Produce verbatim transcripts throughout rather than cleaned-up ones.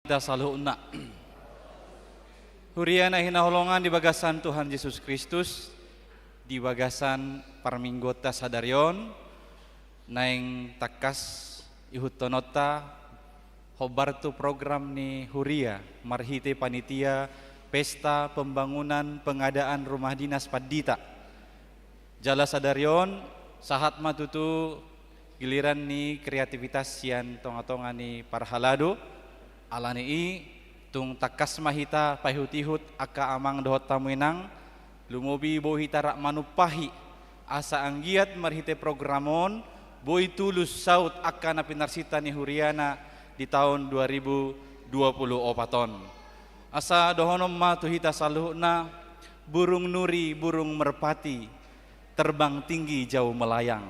Hita saluhutna. Huria na hinaholongan di bagasan Tuhan Jesus Kristus, di bagasan parmingguonta sadari on, naeng tangkas ihuthononta hombar tu program ni huria marhite panitia Pesta Pembangunan Pengadaan Rumah Dinas Pandita. Jala sadari on, sahat ma tutu giliran ni kreativitas sian tonga-tonga ni parhalado. Ala ni i, tung tangkas ma hita paihut-ihut angka amang dohot hamu inang, lumobi boi hita rap manumpahi, asa anggiat marhite program on, boi tulus saut angka na pinarsinta ni huriana di taon dua ribu dua puluh opat on. Asa dohonon ma tu hita saluhutna, burung nuri, burung merpati, terbang tinggi jauh melayang.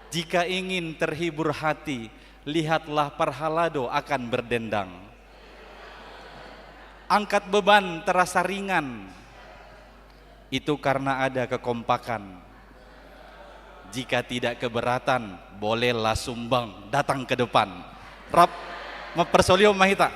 Jika ingin terhibur hati, lihatlah parhalado akan berdendang. Angkat beban terasa ringan. Itu karena ada kekompakan. Jika tidak keberatan, bolehlah sumbang datang ke depan. Rap, mamparsolihon ma hita.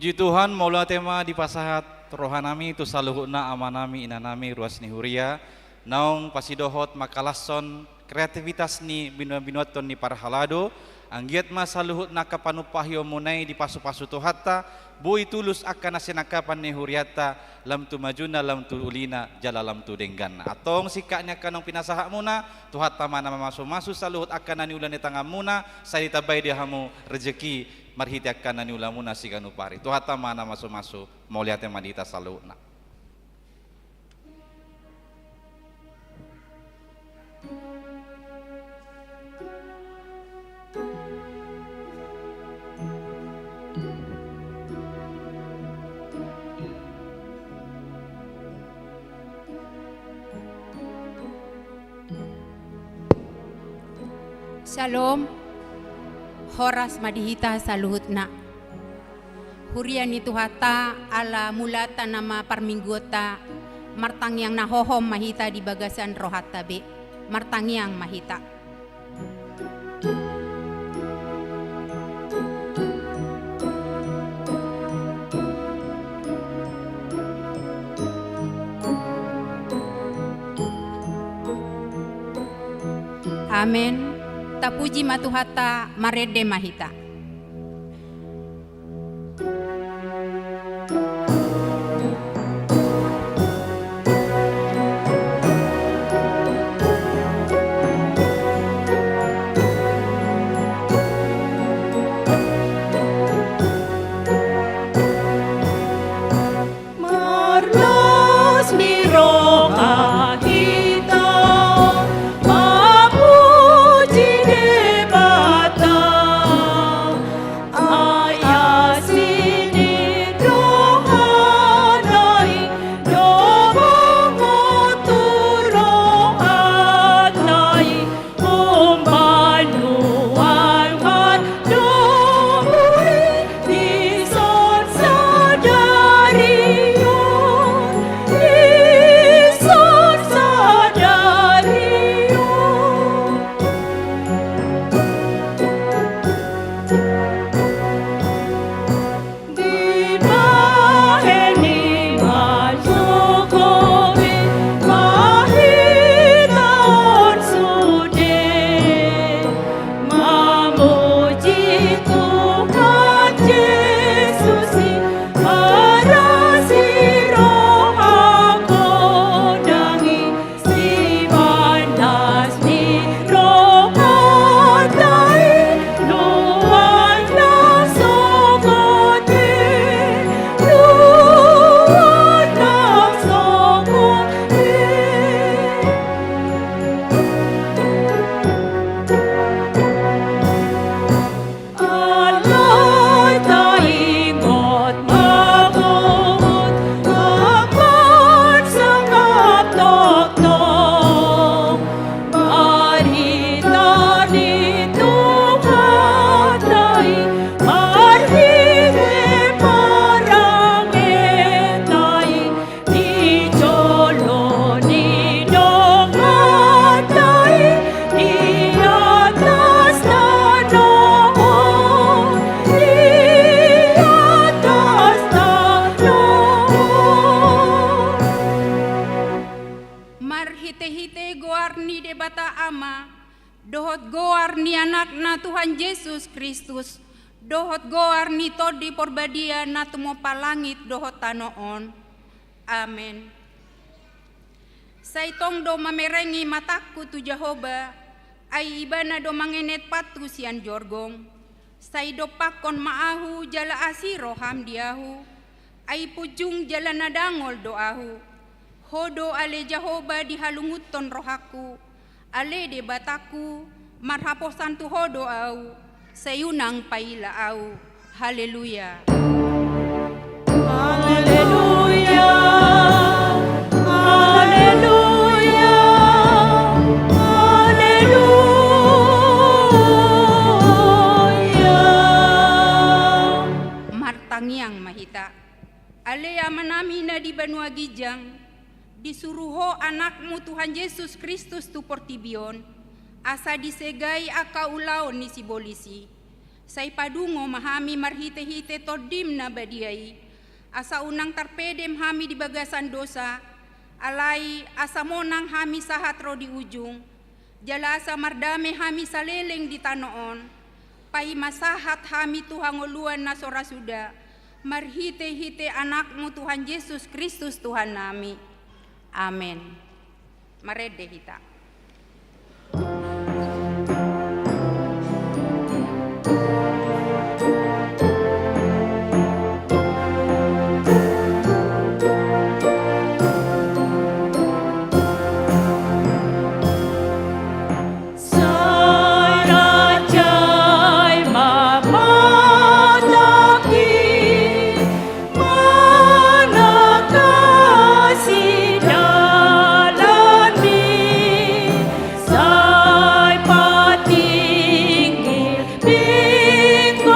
Puji Tuhan, mauliate ma dipasahat rohanami tu saluhutna amanami inanami ruas ni huria, naung pasidohot mangkalashon kreativitas ni binuat-binuathon ni parhalado, anggiat ma saluhut angka panumpahion muna i dipasupasu Tuhanta, boi tulus angka na sinangkapan ni hurianta, lam tu majuna, lam tu ulina, jala lam tu dengganna. Antong singkat ni angka naung pinasahat muna, Tuhanta ma na mamasumasu saluhut angka na niula ni tangan muna, sai ditambai di hamu rejeki, marhite angka na niula muna siganup ari. Tuhanta ma na mamasumasu, mauliate ma di hita saluhutna. Syalom. Horas ma di hita saluhutna. Huria ni Tuhanta, ala mulata nama parmingguonta, martangiang na hohom ma hita di bagasan rohanta be. Martangiang ma hita. Amen. Tapuji ma Tuhanta, marende ma hita. Marlas ni roha hita, mamuji Debata, ai asi ni rohana i, dohot tu rohanta i, umbahen nuaeng mardomu i, dison sadari on, dison sadari on. Dibahen i ma jolo be, ma hita on sude, mamuji Tuhan Jesus i, marlas ni roha godang i, sibahen las ni rohanta i, nuaeng na sogot i, nuaeng na sogot i. Alai taingot ma gokhon, amang sangap tongtong, barita ni Tuhanta i, marhite parangenta i, di jolo ni donganta i, di atas tano on, di atas tano on. Marhitehite goar ni Debata Ama, dohot goar ni Anakna Tuhan Jesus Kristus, dohot goar ni Tondi Porbadia na tumompa langit dohot tano on. Amen. Sai tong do mamerengi matangku tu Jahowa, ai Ibana do mangenet pathu sian jorgong. Sai dompakkon ma ahu jala asi roham di ahu, ai punjung jala na dangol do ahu. Ho do ale Jahowa dihalungunhon rohangku, ale Debatangku, marhaposan tu Ho do ahu, sai unang paila ahu. Haleluya. Haleluya. Haleluya. Haleluya. Martangiang ma hita. Ale Amanami na di banua ginjang, disuru Ho Anakmu Tuhan Jesus Kristus tu portibi on, asa disegai angka ulaon ni sibolis i. Sai padungo ma hami marhite-hite Tondim na badia i, asa unang tarpedem hami di bagasan dosa, alai asa monang hami sahat ro di ujung, jala asa mardame hami saleleng di tano on. Paima sahat hami tu hangoluan na so ra suda, marhite-hite Anakmu Tuhan Jesus Kristus Tuhannami. Amen. Marende hita. Sai rajai ma matangki, manangkasi dalanmi, sai patinggil pinggolhi,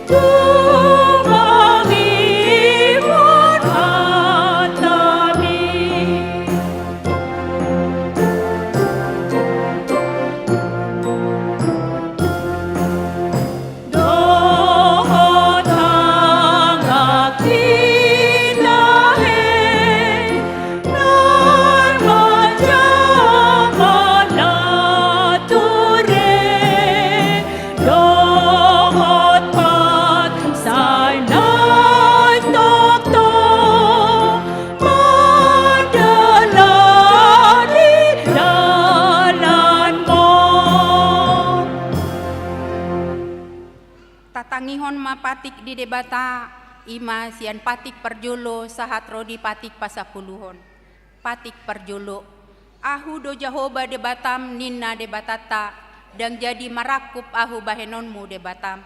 tung mangihut hatami. Dohot tangan ni tahe, na manjama na ture, dohot pansai na tongtong mandalani dalanmu. Tatangihon ma patik di Debata, i ma sian patik parjolo sahat ro di patik pasampuluhon. Patik parjolo. Ahu do Jahowa Debatam, ninna Debatanta, ndang jadi marangkup ahu bahenonmu Debatam.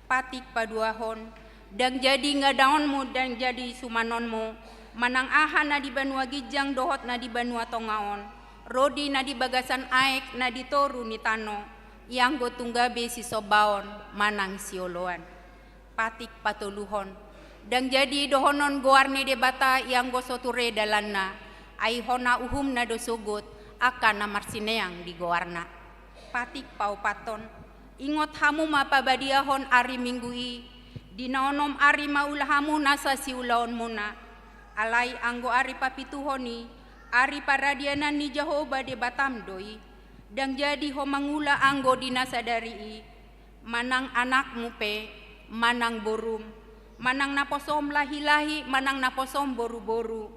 Patik paduahon. Ndang jadi ngadaonmu, ndang jadi sumanonmu, manang aha na di banua ginjang dohot na di banua tonga on, ro di na di bagasan aek na di toru ni tano, ianggo tung gabe sisombaon manang sioloan. Patik patoluhon. Ndang jadi dohonon goar ni Debata ianggo so ture dalanna, ai hona uhumna do sogot angka na marsineang di goarna. Patik paopathon. Ingot hamu ma pabadiahon ari Minggu i, di na onom ari ma ula hamu nasa siulaonmuna. Alai anggo ari papituhon i, ari paradianan ni Jahowa Debatam do i. Ndang jadi ho mangula anggo di na sadari i, manang anakmu pe, manang borum, manang naposom lahi-lahi, manang naposom boru-boru,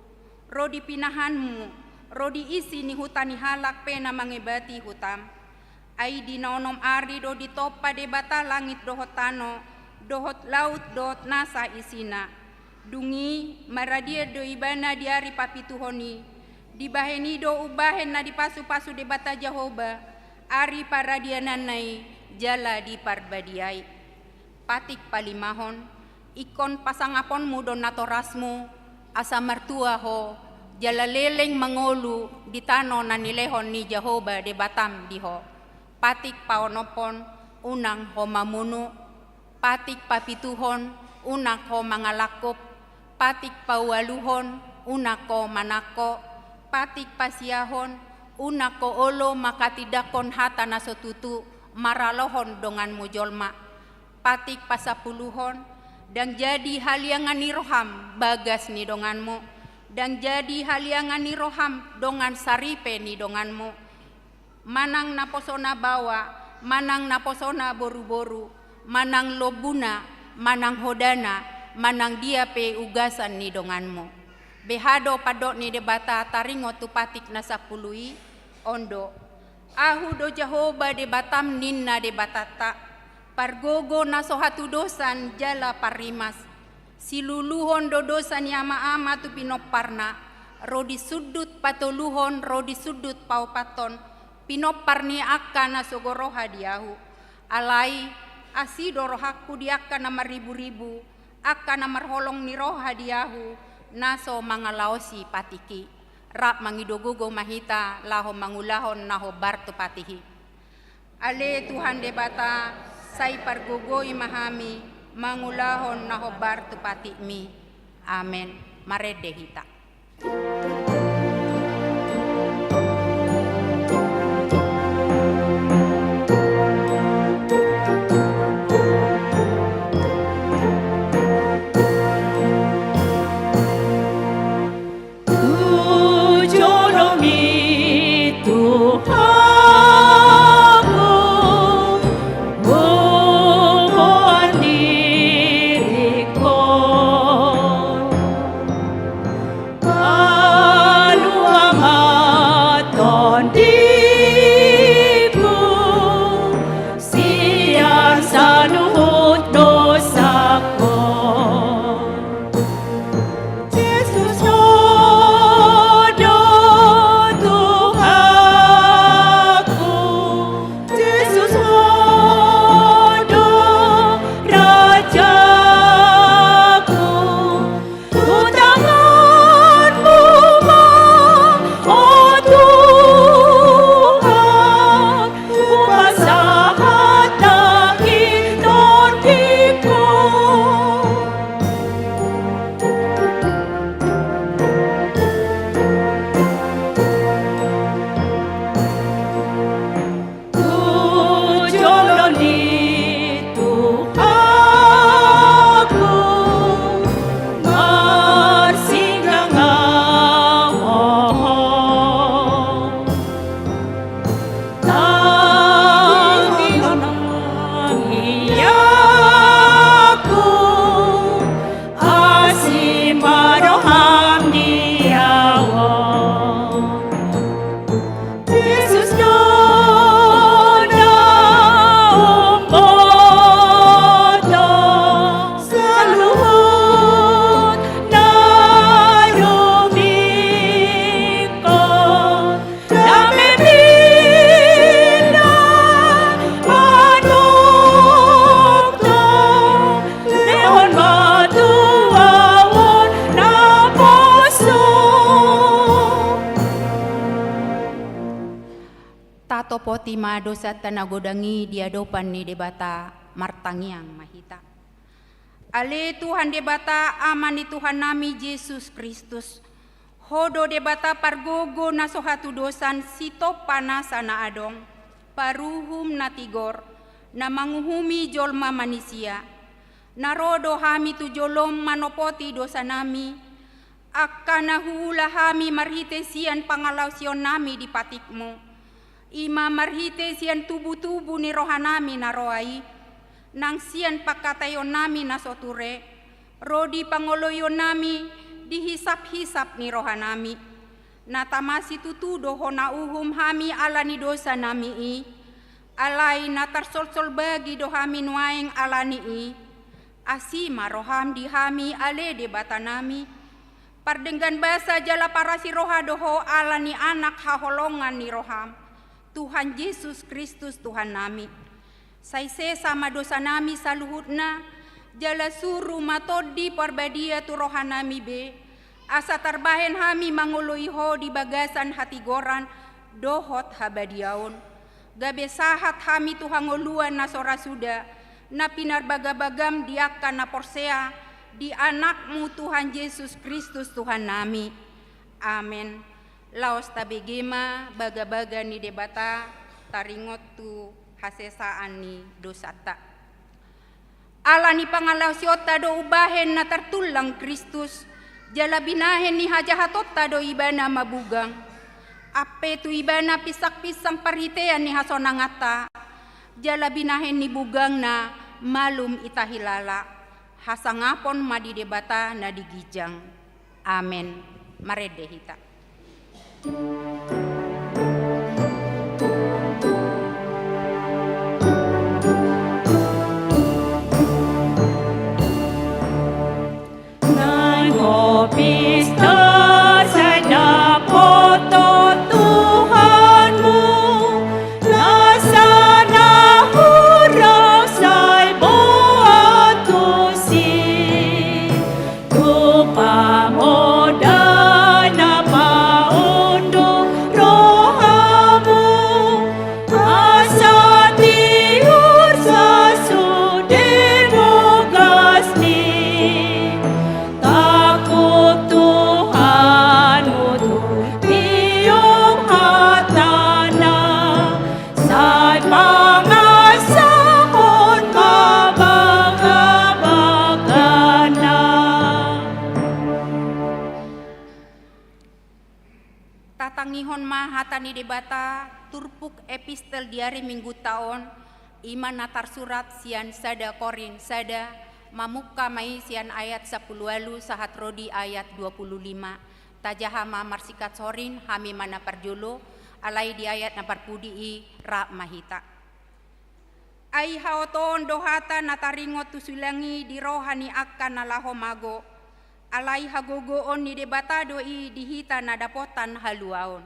ro di pinahanmu, ro di isi ni huta ni halak pe na mangebati hutam. Ai di na onom ari do ditompa Debata langit dohot tano, dohot laut dohot nasa isina. Dung i maradian do ibana di ari papituhon i, dibahen i do umbahen na dipasu-pasu Debata Jahowa, ari paradiananna i jala diparbadiai. Patik palimahon. Ingkon pasangaponmu do natorasmu, asa martua ho, jala leleng mangolu di tano na nilehon ni Jahowa Debatam di ho. Patik paonomhon. Unang ho mamunu. Patik papituhon. Unang ho mangalangkup. Patik paualuhon. Unang ho manangko. Patik pasiahon. Unang ho olo manghatindanghon hata na so tutu maralohon donganmu jolma. Patik pasampuluhon. Ndang jadi haliangan ni roham bagas ni donganmu, ndang jadi haliangan ni roham dongan saripe ni donganmu, manang naposona baoa, manang naposona boru-boru, manang lombuna, manang hodana, manang dia pe ugasan ni donganmu. Beha do pandok ni Debata taringot tu patik na sampulu i? On do. Ahu do Jahowa Debatam, ninna Debatanta, pargogo na so hatudosan jala parrimas. Siluluhon do dosa ni ama-ama tu pinomparna, ro di sundut patoluhon, ro di sundut paopathon, pinompar ni angka na sogo roha di Ahu. Alai asi do rohangku di angka na marribu-ribu, angka na marholong ni roha di Ahu, na so mangalaosi patik i. Rap mangido gogo ma hita laho mangulahon na hombar tu patik i. Ale Tuhan Debata, sai pargogoi ma hami mangulahon na hombar tu patikmi. Amen. Marende hita. Poti ma dosanta na godang i di adopan ni Debata. Martangiang ma hita. Ale Tuhan Debata, Ama ni Tuhannami Jesus Kristus, Ho do Debata pargogo na so hatudosan, sitompa nasa na adong, paruhum na tigor, na manguhumi jolma manisia. Na ro do hami tu jolom manopoti dosanami, angka na huula hami marhite sian pangalaosionnami di patikmu. I ma marhite sian tubutubu ni rohanami na roa i, nang sian pangkataionnami na so ture, ro di pangoloionnami di hisaphisap ni rohanami. Na tama situtu do hona uhum hami ala ni dosanami i, alai na tarsolsol bagi do hami nuaeng ala ni i. Asi ma roham di hami ale Debatanami. Pardenggan basa jala parasi roha do Ho ala ni Anak haholongan ni roham, Tuhan Jesus Kristus Tuhannami. Sai sesa ma dosanami saluhutna, jala suru ma Tondi Parbadia tu rohanami be, asa tarbahen hami mangoloi Ho di bagasan hatigoran dohot habadiaon. Gabe sahat hami tu hangoluan na so ra suda, na pinarbagabagam di angka na porsea di Anakmu Tuhan Jesus Kristus Tuhannami. Amen. Laos tabege ma bagabaga ni Debata, taringot tu hasesaan ni dosanta. Ala ni pangalaosionta do umbahen na tartullang Kristus, jala binahen ni hajahatonta do Ibana mabugang. Ampe tu Ibana pinsangpinsang parhitean ni hasonanganta, jala binahen ni bugangna malum ita hilala. Hasangapon ma di Debata na di ginjang. Amen. Marende hita. Naeng ho pista sai dapot ho Tuhanmu, nasa na hurang sai boan tusi. Tu pamodaon na paunduk rohamu, asa tiur sasude bogasni. Tangkup Tuhanmu tu tiop hatana, sai pangasahon ma bagabagana. Tatangihon ma hata ni Debata, turpuk epistel di ari Minggunta on, i ma na tarsurat sian sada Korint sada, mamungka ma i sian ayat sampulu ualu sahat ro di ayat dua pulu lima. Tajaha ma marsingkat sorin, hami ma na parjolo, alai di ayat na parpudi i rap ma hita. Ai haotoon do hata na taringot tu silang i di roha ni angka na laho mago, alai hagogoon ni Debata do i di hita na dapotan haluaon.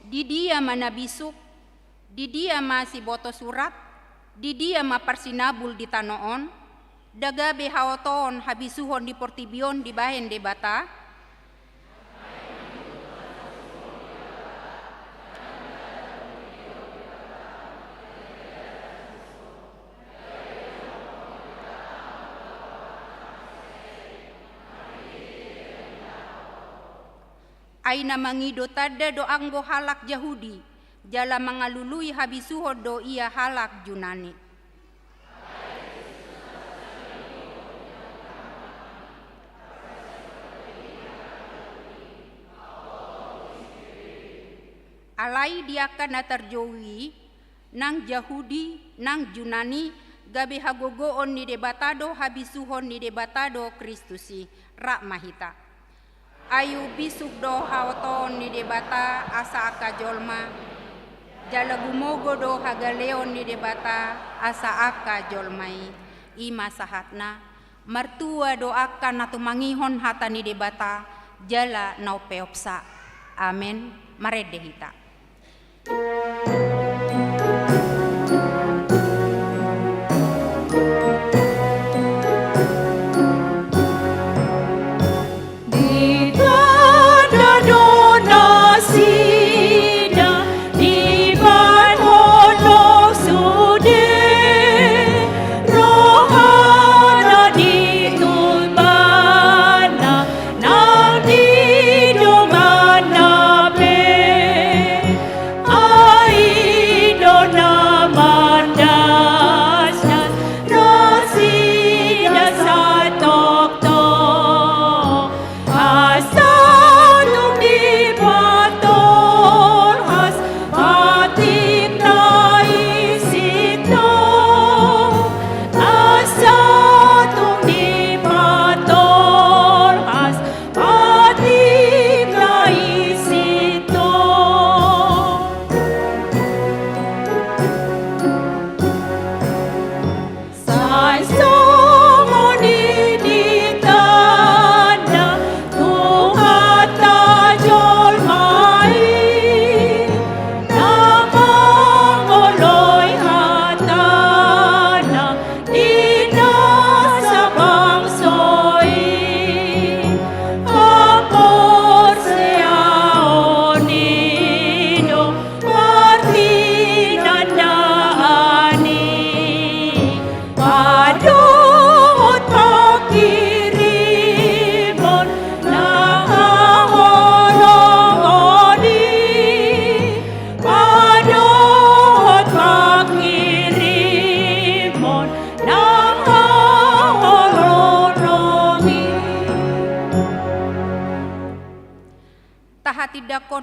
Di dia ma na bisuk? Di dia ma siboto surat? Di dia ma parsinabul di tano on? Nda gabe haotoon habisuhon di portibi on dibahen Debata? Ai na mangido tanda do anggo halak Jahudi, jala mangalului habisuhon do ia halak Junani. Alai di angka na tarjou i, nang Jahudi, nang Junani, gabe hagogoon ni Debata do, habisuhon ni Debata do Kristus i. Rap ma hita. Ai umbisuk do haotoon ni Debata asa angka jolma, jala gumogo do hagaleon ni Debata asa angka jolma i. I ma sahatna. Martua do angka na tumangihon hata ni Debata, jala na umpeopsa. Amen. Marende hita.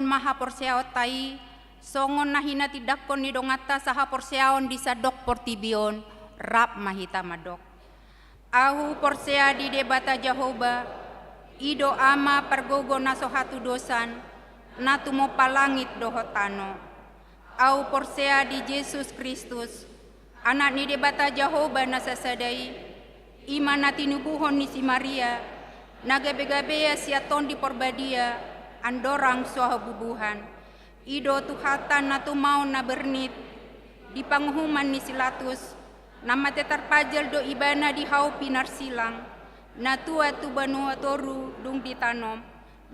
ma haporseaonta i, songon na hinatindangkon ni donganta sahaporseaon di sandok portibi on, rap ma hita mandok. Ahu porsea di Debata Jahowa, i do Ama pargogo na so hatudosan, na tumompa langit dohot tano. Ahu porsea di Jesus Kristus, Anak ni Debata Jahowa na sasada i, i ma na tinubuhon ni si Maria, na gabe-gabean sian Tondi Porbadia, andorang so habubuhan. I do Tuhanta na tumaon na bernit, di panguhuman ni si Latus, na mate tarpajal do ibana di hau pinarsilang, na tuat tu banua toru dung ditanom,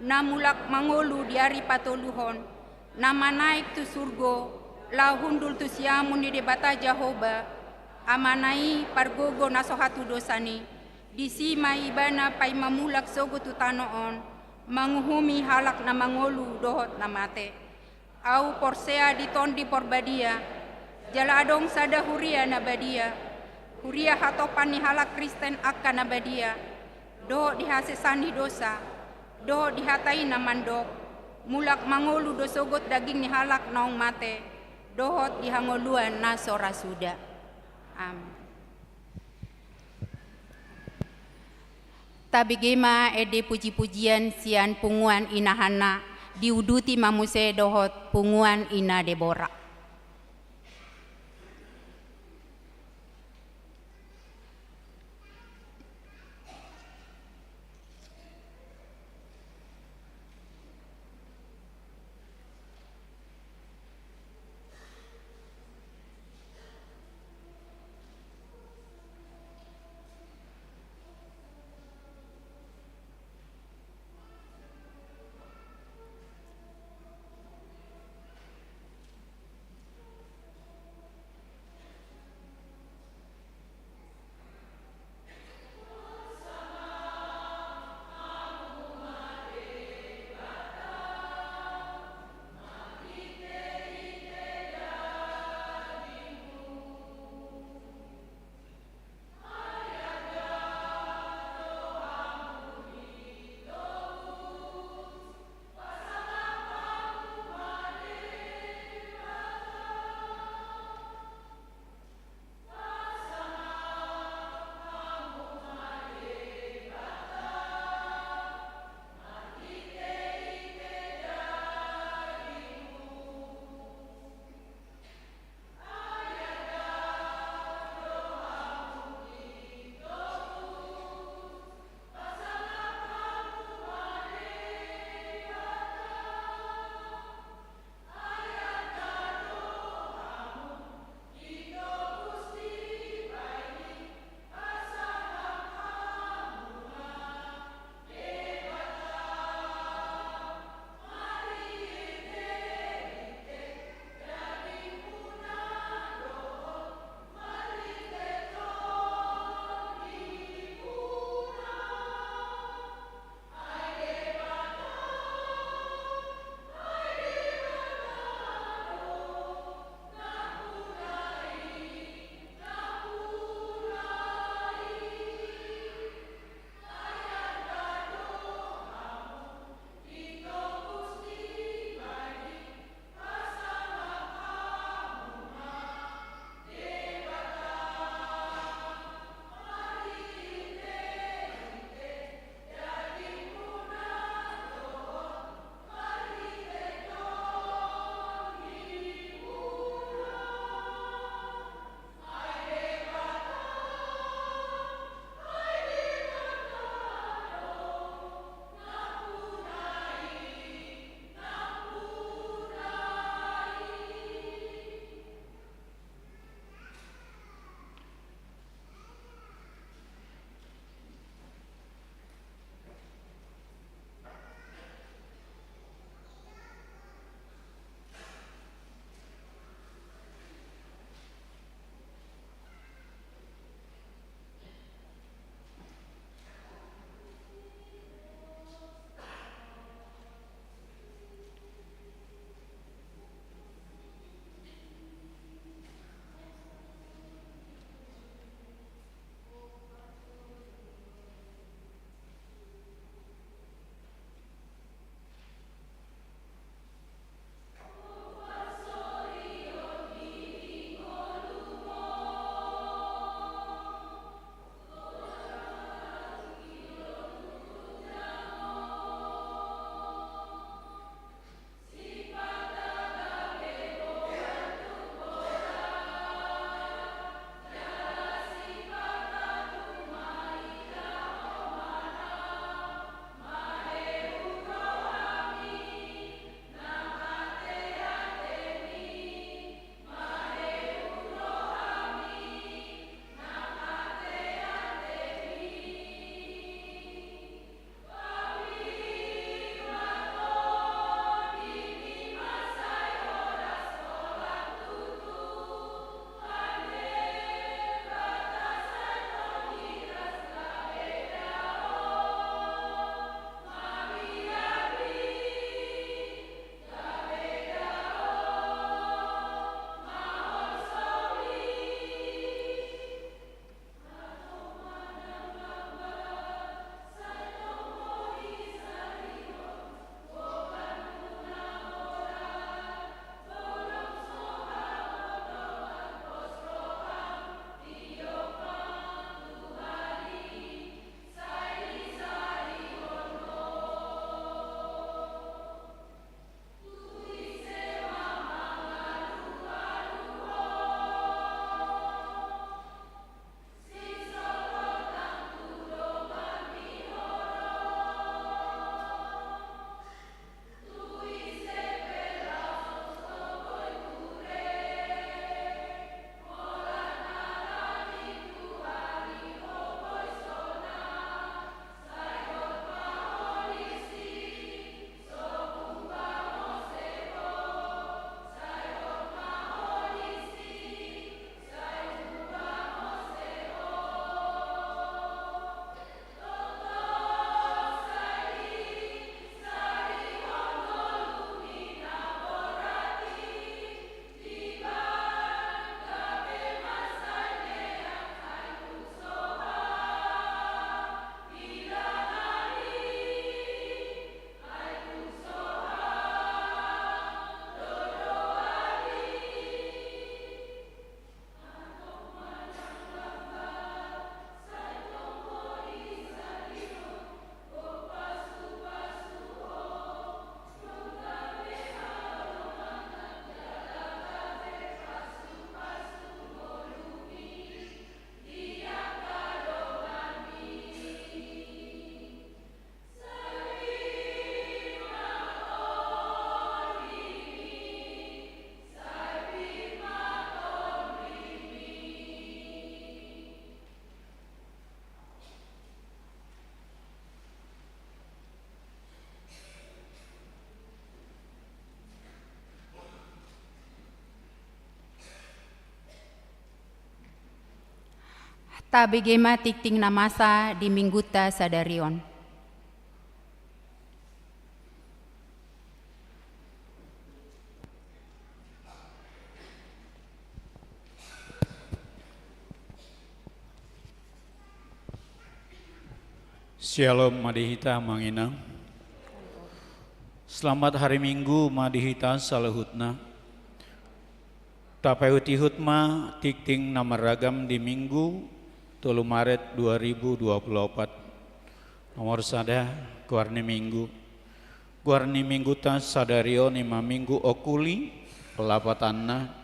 na mulak mangolu di ari patoluhon, na manaek tu surgo, laho hundul tu siamun ni Debata Jahowa, Amana i pargogo na so hatudosan i, disi ma ibana paima mulak sogot tu tano on, manguhumi halak na mangolu dohot na mate. Ahu porsea di Tondi Porbadia, jala adong sada huria na badia, huria hatopan ni halak Kristen angka na badia, dohot di hasesaan ni dosa, dohot di hata i na mandok, mulak mangolu do sogot daging ni halak naung mate, dohot di hangoluan na so ra suda. Amen. Tabege ma ende puji-pujian sian punguan Ina Hanna, diuduti ma muse dohot punguan Ina Debora. Tabege ma tingting na masa di minggunta sadari on. Syalom ma di hita, Amang Inang. Selamat hari Minggu ma di hita saluhutna. Tapaihut-ihut ma tingting na marragam di Minggu tolu Maret dua ribu dua puluh opat. Nomor sada, goar ni Minggu. Goar ni minggunta sadari on i ma Minggu Okuli, lapatanna,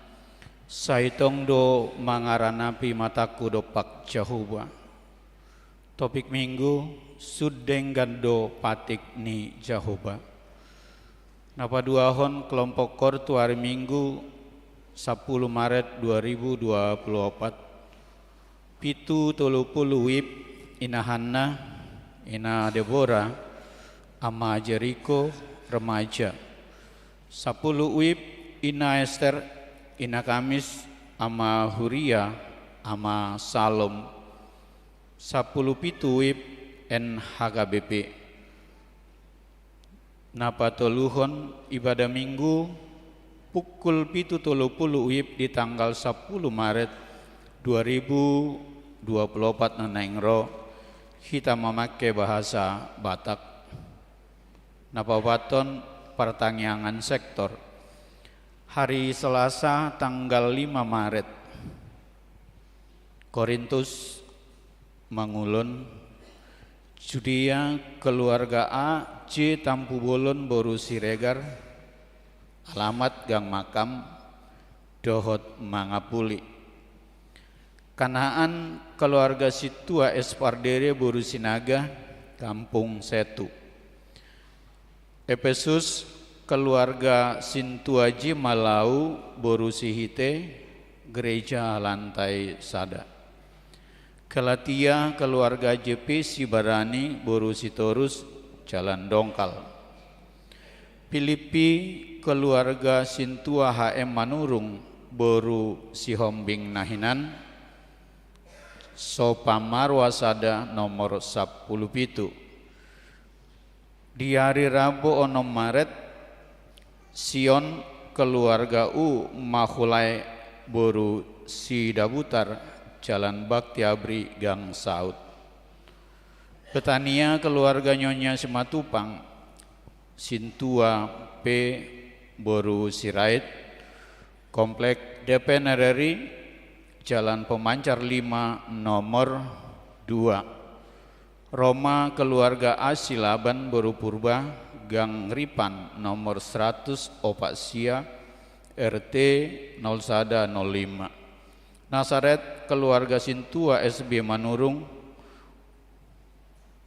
sai tong do mangaranapi matangku dompak Jahowa. Topik Minggu, sun denggan do patik ni Jahowa. Na paduahon kelompok koor tu ari Minggu, sampulu Maret dua ribu dua puluh opat. Pitu tolu pulu WIB, Ina Hanna, Ina Debora, Ama Jeriko, remaja. Sampulu WIB, Ina Ester, Ina Kamis, Ama Huria, Ama Salom. Sampulu pitu WIB, N H K B P. Na patoluhon, ibadah Minggu, pukul pitu tolu pulu WIB di tanggal sampulu Maret dua ribu dua puluh opat na naeng ro, hita mamangke bahasa Batak. Na paopathon, partangiangan sektor. Hari Selasa tanggal lima Maret. Korintus mangulon, Judea, keluarga A, J Tampubolon boru Siregar, alamat Gang Makam, dohot Mangapuli. Kanaan, keluarga Sintua S Pardede boru Sinaga, Kampung Setu. Epesus, keluarga Sintua J Malau boru Sihite, gereja lantai sada. Galatia, keluarga J P Sibarani boru Sitorus, jalan dongkal. Pilippi, keluarga Sintua H M Manurung boru Sihombing na hinan, Sopa Marua sada, nomor sampulu pitu. Di ari Rabu onom Maret, Sion, keluarga U Mahulai boru Sidabutar, jalan Bakti Abri, gang saut. Betania, keluarga Nyonya Simatupang, Sintua P boru Sirait, Komplek D P N R R I, Jalan Pemancar lima, nomor dua. Roma, keluarga A Silaban boru Purba, Gang Ripan, nomor seratus opat sia, R T nol sada nol lima. Nasaret, keluarga Sintua S B Manurung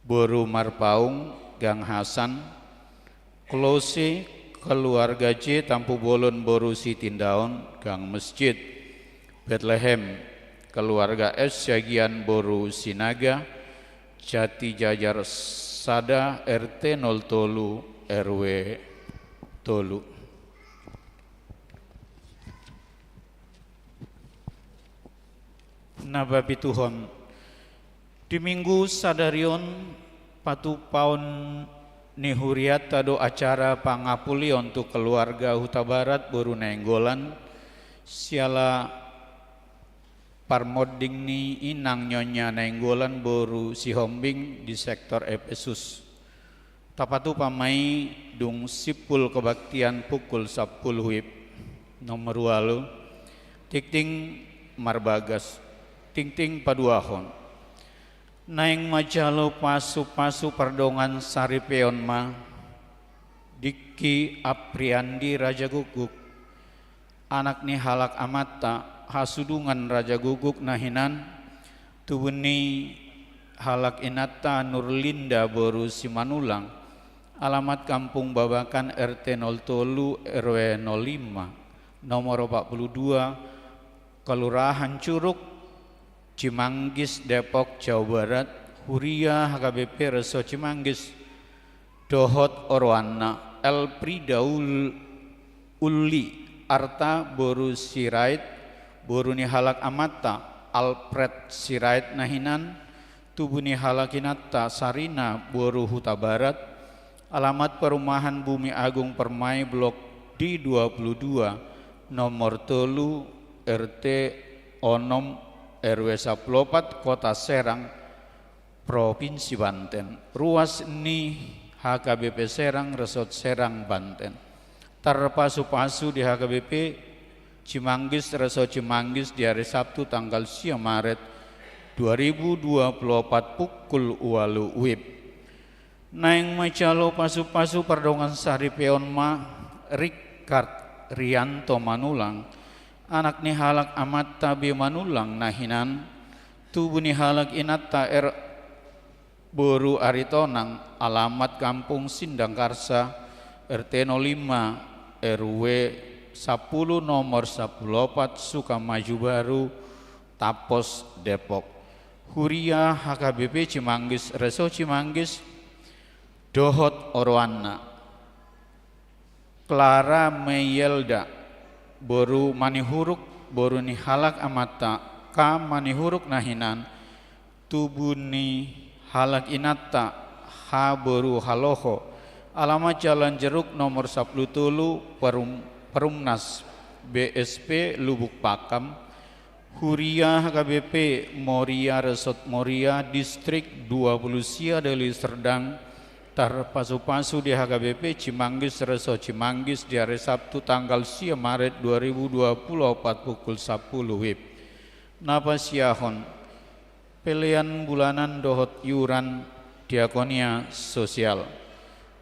boru Marpaung, Gang Hasan. Kolose, keluarga J Tampubolon boru Sitindaon, Gang Mesjid. Betlehem, keluarga S Siagian boru Sinaga, Jatijajar sada, R T nol tolu, R W tolu. Na papituhon. Di Minggu sadari on, patupaon ni hurianta do acara pangapulion tu keluarga Hutabarat boru Nainggolan, siala parmonding ni inang Nyonya Nainggolan boru Sihombing di sektor Epesus. Tapatupa ma i dung simpul kebaktian pukul sampulu WIB. Nomor ualu, tingting marbagas, tingting paduahon. Naeng manjalo pasupasu pardongan saripeon ma, Diki Apriandi Raja Guguk, anak ni halak amanta, hasudungan Raja Guguk na hinan, tubu ni halak inanta Nurlinda boru Simanulang, alamat Kampung Babakan, R T nol tolu, R W nol lima, nomor opat pulu dua, Kelurahan Curug, Cimanggis, Depok, Jawa Barat, Huria H K B P Resort Cimanggis, dohot oroanna, Elfrida Ul-, Ulli Arta boru Sirait, boru ni halak amanta, Alfred Sirait na hinan, tubu ni halak inanta Sarina boru Hutabarat, alamat perumahan Bumi Agung Permai, blok D dua puluh dua, nomor tolu, R T onom, R W sapuluh opat, Kota Serang, Provinsi Banten. Ruas ni H K B P Serang, Resort Serang, Banten. Tarpasupasu di H K B P Cimanggis, Resort Cimanggis, di hari Sabtu tanggal sia Maret dua ribu dua puluh opat, pukul ualu WIB. Naeng manjalo pasupasu pardongan saripeon ma Rikard Rianto Manulang, anak ni halak amanta B Manulang na hinan, tubu ni halak inanta R boru Aritonang, alamat Kampung Sindangkarsa, R T nol lima, R W sapuluh, nomor sapuluh opat, Sukamaju Baru, Tapos, Depok. Huria H K B P Cimanggis, Resort Cimanggis, dohot oroanna. Clara Meielda, boru Manihuruk, boru ni halak amanta K Manihuruk na hinan, tubu ni halak inanta H boru Haloho, alamat Jalan Jeruk nomor sapuluh tolu, Perum-, Perumnas B S P Lubuk Pakam, Huria H K B P Moria, Resort Moria, Distrik dua puluh sia, Deli Serdang, tarpasupasu di H K B P Cimanggis, Resort Cimanggis, di hari Sabtu tanggal sia Maret dua ribu dua puluh opat, pukul sapuluh WIB. Na pasiahon pelean bulanan dohot iuran diakonia sosial.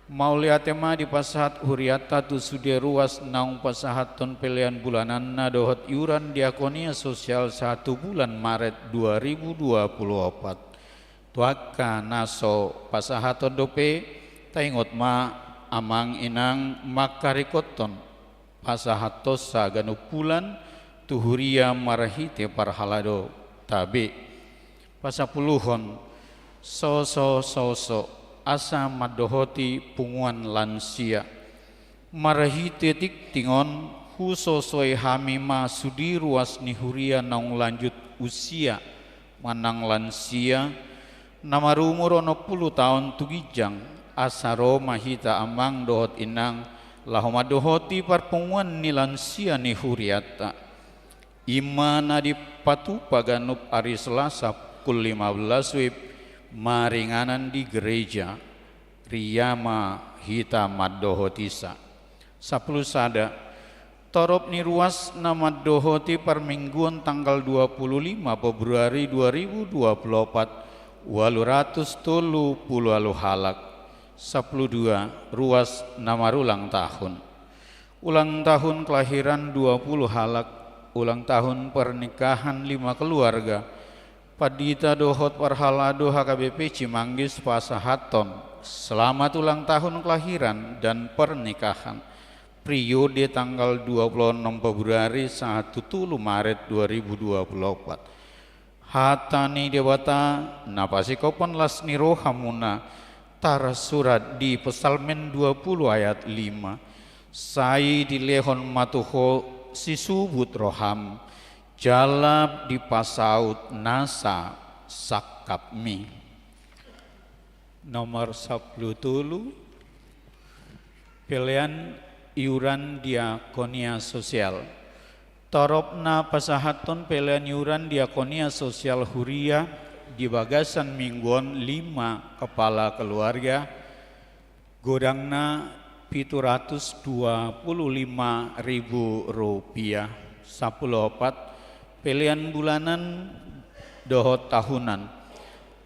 Mauliate ma dipasahat hurianta tu sude ruas naung pasahathon pelean bulananna dohot iuran diakonia sosial satu bulan Maret dua ribu dua puluh opat. Tu angka na so pasahathon dope, taingot ma, amang inang, mangkarikothon pasahathonsa ganup bulan tu huria marhite parhalado tabe. Pasapuluhon, soso, soso, asa mandohoti punguan lansia. Marhite tingting on, husosoi hami ma sude ruas ni huria naung lanjut usia manang lansia, na marumur onom pulu taon tu ginjang, asa ro ma hita amang dohot inang, laho mandohoti parpunguan ni lansia ni hurianta. I ma na dipatupa ganup ari Selasa pukul lima belas WIB, maringanan di gereja, ria ma hita mandohotisa. Sapuluh sada, torop ni ruas na mandohoti parmingguon tanggal dua puluh lima Februari dua ribu dua puluh opat, ualu ratus tolu pulu ualu halak. Sapuluh dua, ruas na marulang tahun. Ulang tahun kelahiran dua puluh halak, ulang tahun pernikahan lima keluarga. Pandita dohot parhalado H K B P Cimanggis pasahathon selamat ulang tahun kelahiran dan pernikahan, periode tanggal dua puluh enam Februari sahat tu tolu Maret dua ribu dua puluh opat. Hata ni Debata na pasingkophon las ni rohamuna, tarsurat di Psalmen dua puluh ayat lima. Sai dilehon ma tu ho sisubut roham, jala dipasaut nasa sangkapmi. Nomor sapuluh tolu, pelean iuran diakonia sosial. Torop na pasahathon pelean iuran diakonia sosial huria di bagasan minggu on lima kepala keluarga, godangna pitu ratus dua puluh lima ribu rupiah. Sapuluh opat, pelean bulanan dohot tahunan.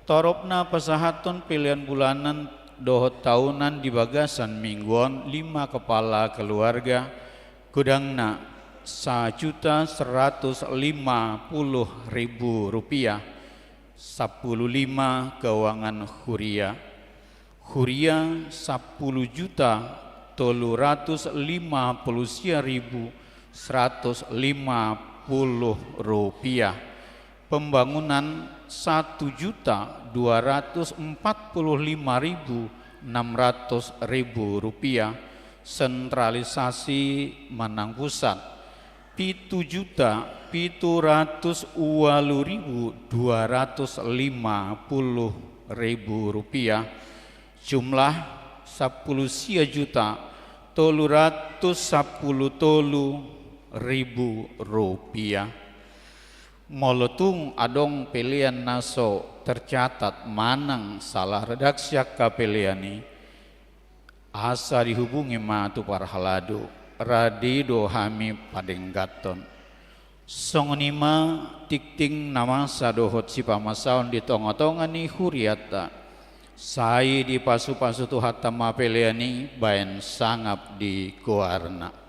Torop na pasahathon pelean bulanan dohot tahunan di bagasan minggu on lima kepala keluarga, godangna sajuta seratus lima puluh ribu rupiah. Sapuluh lima, keuangan huria. Huria sampulu juta tolu ratus lima pulu sia ribu seratus lima pulu rupiah. Pembangunan satu juta dua ratus empat puluh lima ribu enam ratus ribu rupiah. Sentralisasi manang pusat pitu juta pitu ratus ualu ribu dua ratus lima puluh ribu rupiah, jumlah sampulu sia juta tolu ratus sampulu tolu ribu rupiah. Molo tung adong pelean na so tercatat manang salah redaksi angka pelean i, asa dihubungi ma tu parhalado, rade do hami padengganhon. Songon i ma tingting na masa dohot sipamasaon di tongatonga ni hurianta. Sai dipasupasu Tuhanta ma pelean i baen sangap di goarna.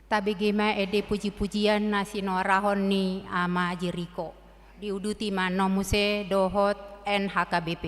Tabege ma ende pujipujian na sinuarahon ni Ama Jeriko. Diuduti ma annon muse dohot N H K B P.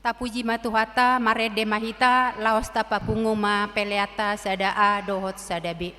Tapuji ma Tuhanta, marende ma hita, laos tapapungu ma peleanta sada A dohot sada B.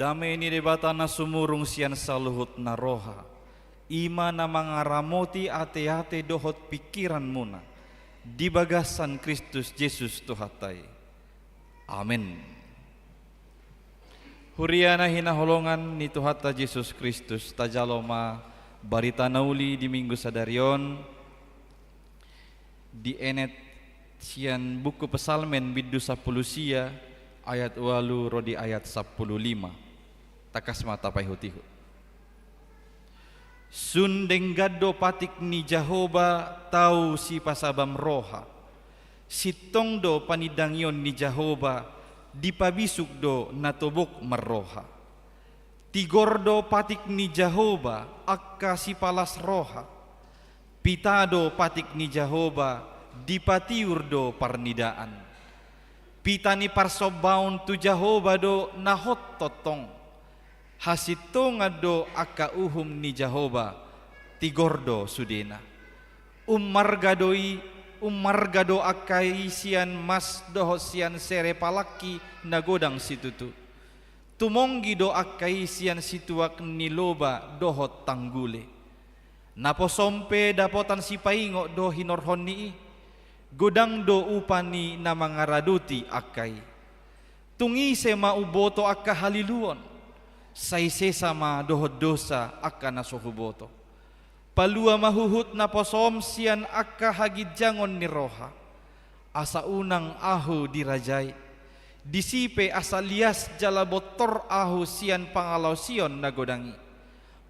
Dame ni Debata na sumurung sian saluhut na roha, i ma na mangaramoti ateate dohot pingkiranmuna di bagasan Kristus Jesus Tuhanta i. Amen. Huria na hinaholongan ni Tuhanta Jesus Kristus, tajalo ma barita na uli di Minggu sadari on, dienet Sian buku Psalmen bindu sampulu sia, ayat ualu ro di ayat sampulu lima. Tangkas ma tapaihut-ihut. Sun denggan do patik ni Jahowa tau sipasabam roha. Sintong do panindangion ni Jahowa, dipabisuk do na tobok marroha. Tigor do patik ni Jahowa angka sipalas roha. Pita do patik ni Jahowa, dipatiur do parnidaan. Pita ni parsombaon tu Jahowa do na hot tongtong. Hasintongan do angka uhum ni Jahowa, tigor do sudena. Ummarga do i, ummarga do angka i sian mas dohot sian sere palangki na godang situtu. Tumonggi do angka i sian situak ni loba dohot tanggule. Naposom pe dapotan sipaingot do hinorhon ni i. Godang do upa ni na mangaradoti angka i. Tung ise ma umboto angka haliluon? Sai sesa ma dohot dosa angka na so huboto. Palua ma huhut naposom sian angka haginjangon ni roha. Asa unang ahu dirajai. Disi pe asa lias jala bontor ahu sian pangalaosion na godang i.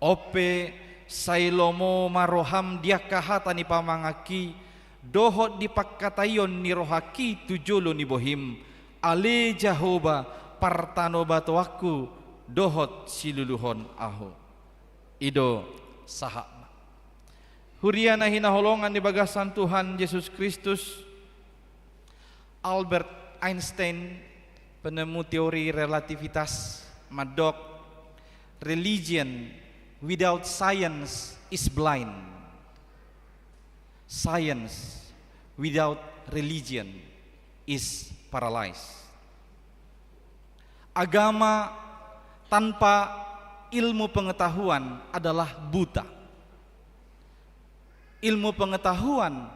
On pe, sai lomo ma roham di angka hata ni pamanganki, dohot di pangkataion ni rohangki tu jolo ni bohim, ale Jahowa, partanobatoanku, dohot siluluhon ahu. I do sahatna. Huria na hinaholongan di bagasan Tuhan Jesus Kristus, Albert Einstein, penemu teori relativitas, mandok, "Religion without science is blind. Science without religion is paralyzed." Agama tanpa ilmu pengetahuan adalah buta. Ilmu pengetahuan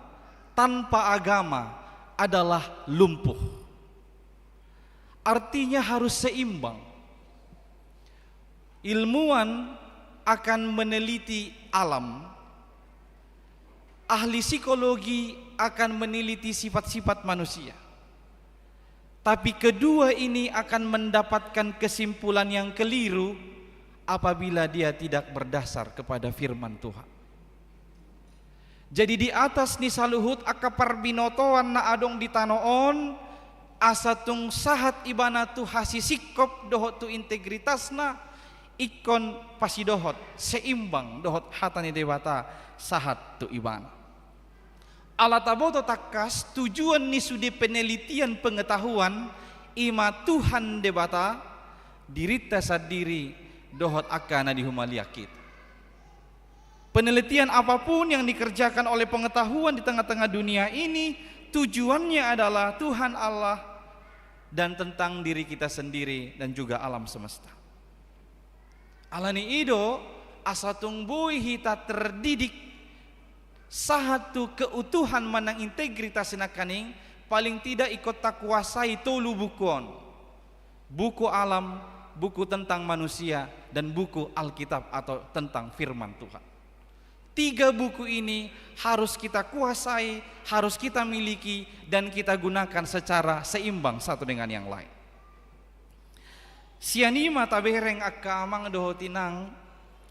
tanpa agama adalah lumpuh. Artinya harus seimbang. Ilmuwan akan meneliti alam, ahli psikologi akan meneliti sifat-sifat manusia. Tapi kedua ini akan mendapatkan kesimpulan yang keliru apabila dia tidak berdasar kepada firman Tuhan. Jadi, di atas ni saluhut angka parbinotoan na adong di tano on, asa tung sahat ibana tu hasisingkop dohot tu integritasna, ingkon pasidohot, seimbang dohot hata ni Debata sahat tu ibana. Ala taboto tangkas tujuan ni sude penelitian pengetahuan, i ma Tuhan Debata, dirinta sandiri dohot angka na di humaliang hita. Penelitian apapun yang dikerjakan oleh pengetahuan di tengah-tengah dunia ini, tujuannya adalah Tuhan Allah dan tentang diri kita sendiri dan juga alam semesta. Ala ni i do, asa tung boi hita terdidik sahat tu keutuhan manang integritas nangkaning, paling tidak ingkon takuasai tolu buku on. Buku alam, buku tentang manusia, dan buku Alkitab atau tentang firman Tuhan. Tiga buku ini harus kita kuasai, harus kita miliki, dan kita gunakan secara seimbang satu dengan yang lain. Sian i ma tabereng angka amang dohot inang,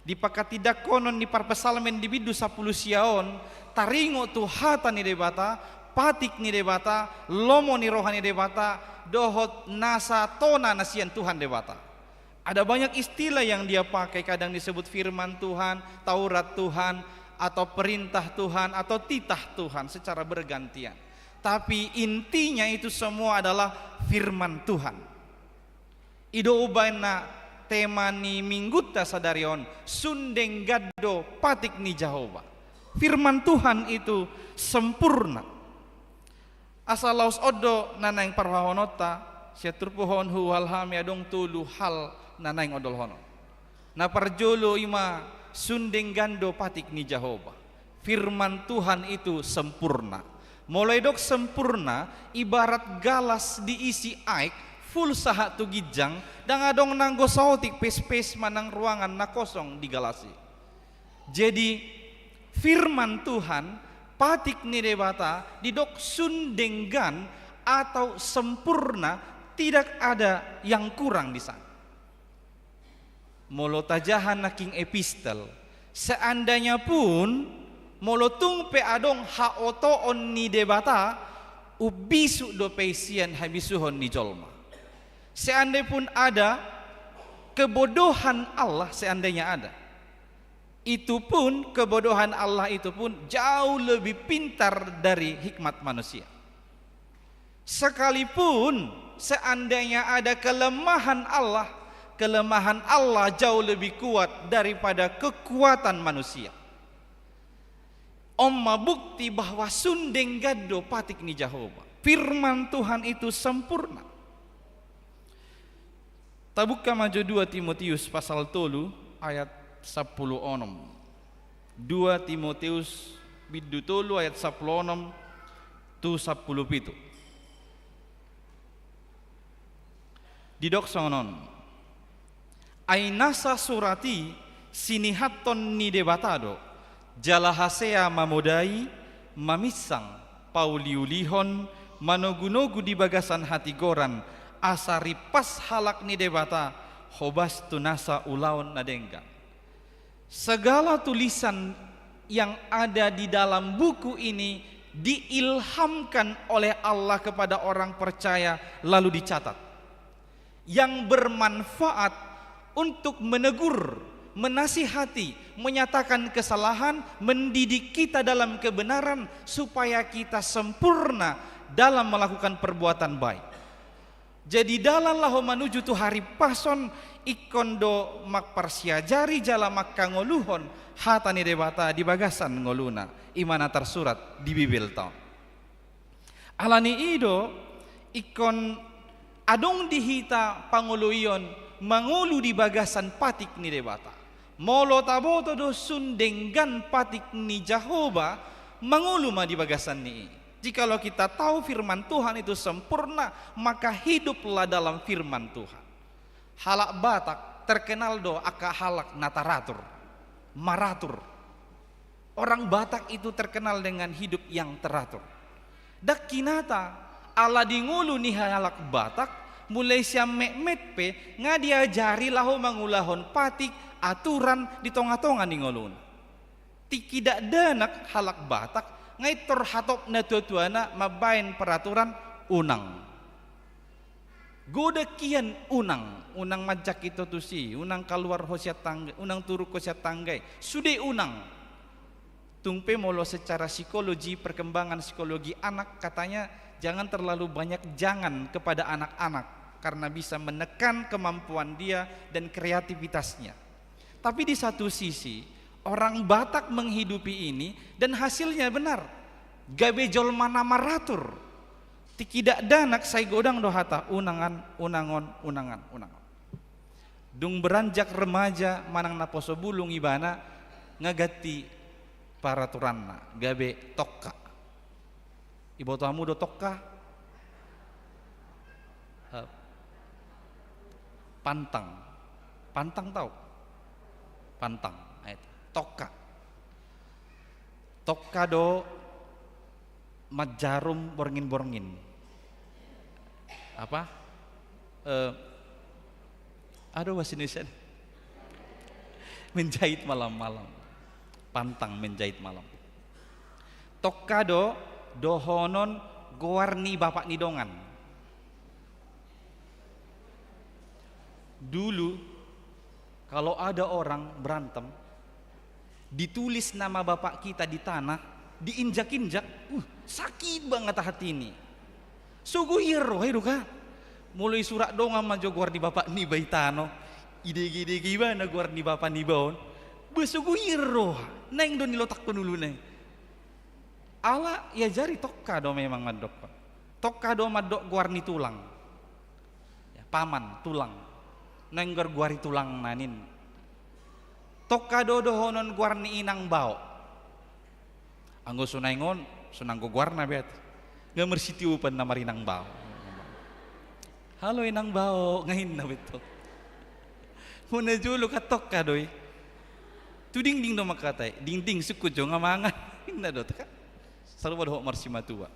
di pangkatindanghonon ni parpsalmen di bindu sampulu sia on, taringot tu hata ni Debata, patik ni Debata, lomo ni roha ni Debata, dohot nasa tona na sian Tuhan Debata. Ada banyak istilah yang dia pakai, kadang disebut firman Tuhan, Taurat Tuhan, atau perintah Tuhan, atau titah Tuhan secara bergantian. Tapi intinya itu semua adalah firman Tuhan. I do umbahen na tema ni minggunta sadari on, sun denggan do patik ni Jahowa. Firman Tuhan itu sempurna. Asa laos on do na naeng parrohahononta, sian turpuk on huuhal hami adong tolu hal na naeng ondolhonon. Na parjolo i ma sun denggan do patik ni Jahowa. Firman Tuhan itu sempurna. Molo didok sempurna, ibarat galas diisi aek, full sahat tu ginjang, ndang adong nanggo saotik pespes manang ruangan na kosong di galas i. Jadi, firman Tuhan Patik ni Debata didok sun denggan atau sempurna, tidak ada yang kurang di sana. Molo tajaha nangkin epistel, seandainya pun molo tung pe adong haotoon ni Debata, umbisuk dope sian habisuhon ni jolma. Seandainya pun ada kebodohan Allah, seandainya ada, itu pun, kebodohan Allah itu pun jauh lebih pintar dari hikmat manusia. Sekalipun seandainya ada kelemahan Allah, kelemahan Allah jauh lebih kuat daripada kekuatan manusia. On ma bukti bahwa sun denggan do patik ni Jahowa. Firman Tuhan itu sempurna. Tabuka ma jo dua Timoteus pasal tolu ayat sampulu onom. Dua Timoteus bindu tolu ayat sampulu onom tu sampulu pitu. Didok songon on: Ai nasa surat i sinihathon ni Debata do, jala hasea mamodai, maminsang, pauliulihon, manogunogu di bagasan hatigoran, asa rimpas halak ni Debata hobas tu nasa ulaon na denggan. Segala tulisan yang ada di dalam buku ini diilhamkan oleh Allah kepada orang percaya, lalu dicatat, yang bermanfaat untuk menegur, menasihati, menyatakan kesalahan, mendidik kita dalam kebenaran, supaya kita sempurna dalam melakukan perbuatan baik. Jadi dalan laho manuju tu harimpason, ingkon do mamparsiajari jala manghangoluhon hata ni Debata di bagasan ngoluna, i ma na tarsurat di Bibelta on. Ala ni i do, ingkon adong di hita pangoloion mangolu di bagasan patik ni Debata. Molo taboto do sun denggan patik ni Jahowa, mangolu ma di bagasan ni i. Jikalau kita tahu firman Tuhan itu sempurna, maka hiduplah dalam firman Tuhan. Halak Batak terkenal do angka halak na taratur, maratur. Orang Batak itu terkenal dengan hidup yang teratur. Ndang hinata, ala di ngolu ni halak Batak, mulai sian metmet pe nga diajari laho mangulahon patik, aturan di tongatonga ni ngoluna. Tingki dakdanak halak Batak, nga intor hatop natuatuana mambaen peraturan, unang. Godang hian unang, unang manjangkit ho tusi, unang kaluar ho sian tangga, unang turun ho sian tangga i, sude unang. Tung pe molo secara psikologi, perkembangan psikologi anak, katanya jangan terlalu banyak jangan kepada anak-anak, karena bisa menekan kemampuan dia dan kreativitasnya. Tapi di satu sisi, orang Batak menghidupi ini dan hasilnya benar. Gabe jolma na maratur. Tingki dakdanak sai godang do hata unangan, unangon, unangan, unangon. Dung beranjak remaja manang naposo bulung ibana, nga ganti paraturanna, gabe tongka. Iboto hamu do tongka? Eh, pantang. Pantang tau? Pantang. Tongka. Tongka do manjarum borngin-borngin. Apa? Eh, aduh, bahasa Indonesia. Menjahit malam-malam. Pantang menjahit malam. Tongka do dohonon goar ni bapak ni dongan. Dulu, kalau ada orang berantem, ditulis nama bapak kita di tanah, diinjak-injak, uh, sakit banget hati ini. Sogo i roha i do kan. Molo disurat dongan ma jo goar ni bapak niba i tano, didegedege ibana goar ni bapak niba on. Bah, sogo i roha, naeng do nilotangkon uluna i. Ala diajari tongka do memang mandok. Tongka do mandok goar ni tulang. Ya, paman, tulang. Naeng goar-goari tulangna ninna. Tongka do dohonon goar ni inang bao. Anggo so naeng on, so naeng goarna be ate. Nga marsitiupan na marinang bao. Halo inang bao, nga ninna be tong. Muna jolo kan tongka do i. Tu dingding do mangkatai, dingding sungkun jo nga mangan. Ninna do kan. Sarupa dohot marsimatua.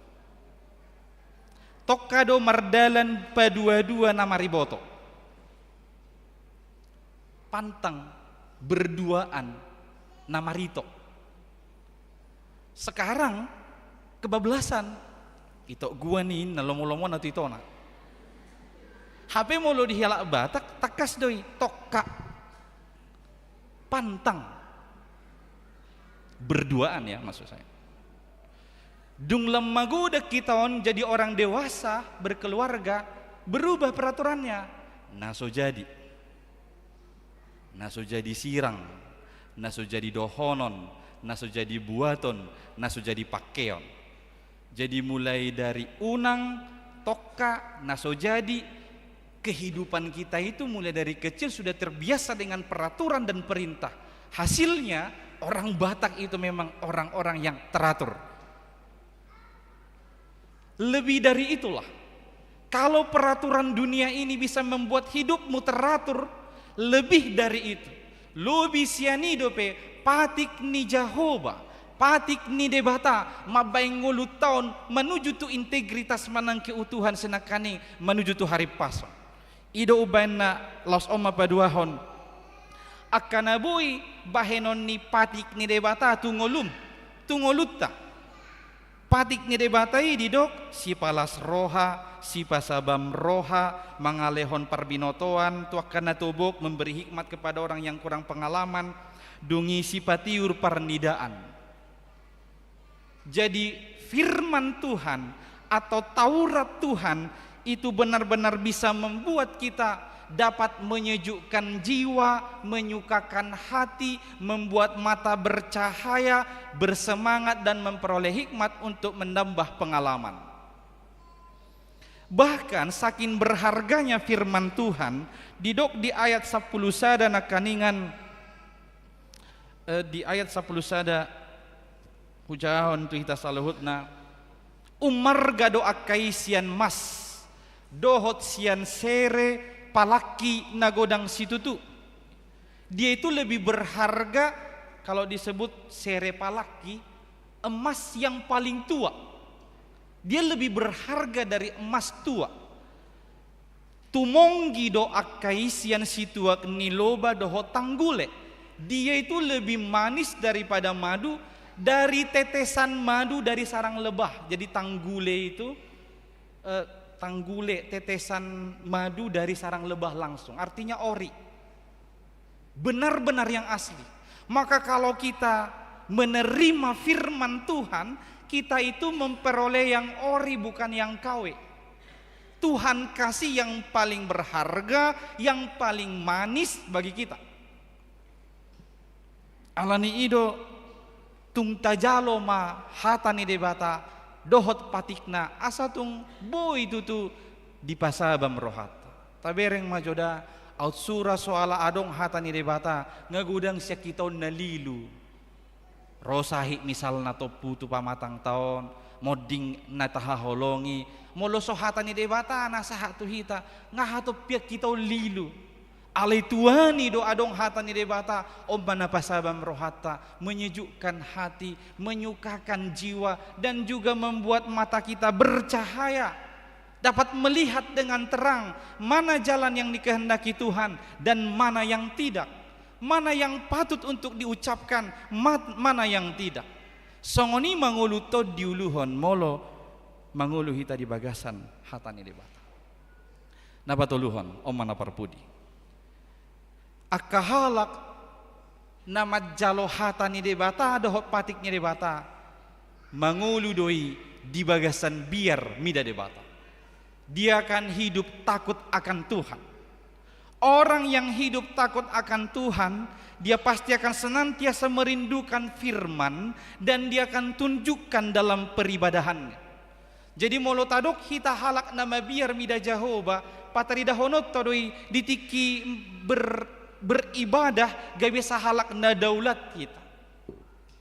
Tongka do mardalan paduadua na mariboto. Pantang berduaan na marito. Sekarang kebablasan. Ito gua ni na lomo-lomo na tu itona. Hape molo di halak Batak, tangkas do i, tongka. Pantang. Berduaan ya, maksud saya. Dung lam magodang hita on jadi orang dewasa, berkeluarga, berubah peraturannya. Na so jadi. Na so jadi sirang, na so jadi dohonon, na so jadi buaton, na so jadi pangkeon. Jadi mulai dari unang, tongka, na so jadi, kehidupan kita itu mulai dari kecil sudah terbiasa dengan peraturan dan perintah. Hasilnya, orang Batak itu memang orang-orang yang teratur. Lebih dari itulah, kalau peraturan dunia ini bisa membuat hidupmu teratur, lebih dari itu, lobi sian i dope patik ni Jahowa, patik ni Debata, mambahen ngolunta on manuju tu integritas manang keutuhan sinangkaning manuju tu haripason. I do umbahen na laos on ma paduahon angka na boi bahenon ni patik ni Debata tu ngolum, tu ngolunta. Patik ni Debata i didok, sipalas roha, sipasabam roha, mangalehon parbinotoan tu angka na tobok, memberi hikmat kepada orang yang kurang pengalaman, dung i sipatiur parnidaan. Jadi, firman Tuhan atau Taurat Tuhan itu benar-benar bisa membuat kita dapat menyejukkan jiwa, menyukakan hati, membuat mata bercahaya, bersemangat, dan memperoleh hikmat untuk menambah pengalaman. Bahkan, saking berharganya firman Tuhan, didok di ayat sampulu sada nangkaningan, eh, di ayat sampulu sada, hujahahon tu hita saluhutna, umarga do angka i sian mas, dohot sian sere palangki na godang situtu. Dia itu lebih berharga, kalau disebut sere palangki, emas yang paling tua. Dia lebih berharga dari emas tua. Tumonggi do angka i sian situak ni loba dohot tanggule. Dia itu lebih manis daripada madu, dari tetesan madu dari sarang lebah. Jadi tanggule itu, eh, tanggule, tetesan madu dari sarang lebah langsung. Artinya ori. Benar-benar yang asli. Maka kalau kita menerima firman Tuhan, kita itu memperoleh yang ori, bukan yang K W. Tuhan kasih yang paling berharga, yang paling manis bagi kita. Alani i do, tung tajalo ma hata ni Debata dohot patikna, asa tung boi tutu dipasabam rohanta. Tabereng ma jo da, aut sura so ala adong hata ni Debata, nga godang sian hita on na lilu. Ro sahit misalna tompu tu pamatangta on, monding na tahaholongi, molo so hata ni Debata na sahat tu hita, nga hatop pe hita on lilu. Alai tuani do adong hata ni Debata, on ma na pasabam rohanta, menyejukkan hati, menyukakan jiwa, dan juga membuat mata kita bercahaya, dapat melihat dengan terang mana jalan yang dikehendaki Tuhan dan mana yang tidak, mana yang patut untuk diucapkan, ma-, mana yang tidak. Songon i ma ngolunta on diuluhon molo mangolu hita di bagasan hata ni Debata. Na patoluhon, on ma na parpudi. Angka halak na manjalo hata ni Debata dohot patik ni Debata, mangolu do i di bagasan biar mida Debata. Dia akan hidup takut akan Tuhan. Orang yang hidup takut akan Tuhan, dia pasti akan senantiasa merindukan firman dan dia akan tunjukkan dalam peribadahannya. Jadi molo tadok hita halak na mabiar mida Jahowa, pataridahononta do i di tingki ber-, beribadah gabe sahalak na daulat hita.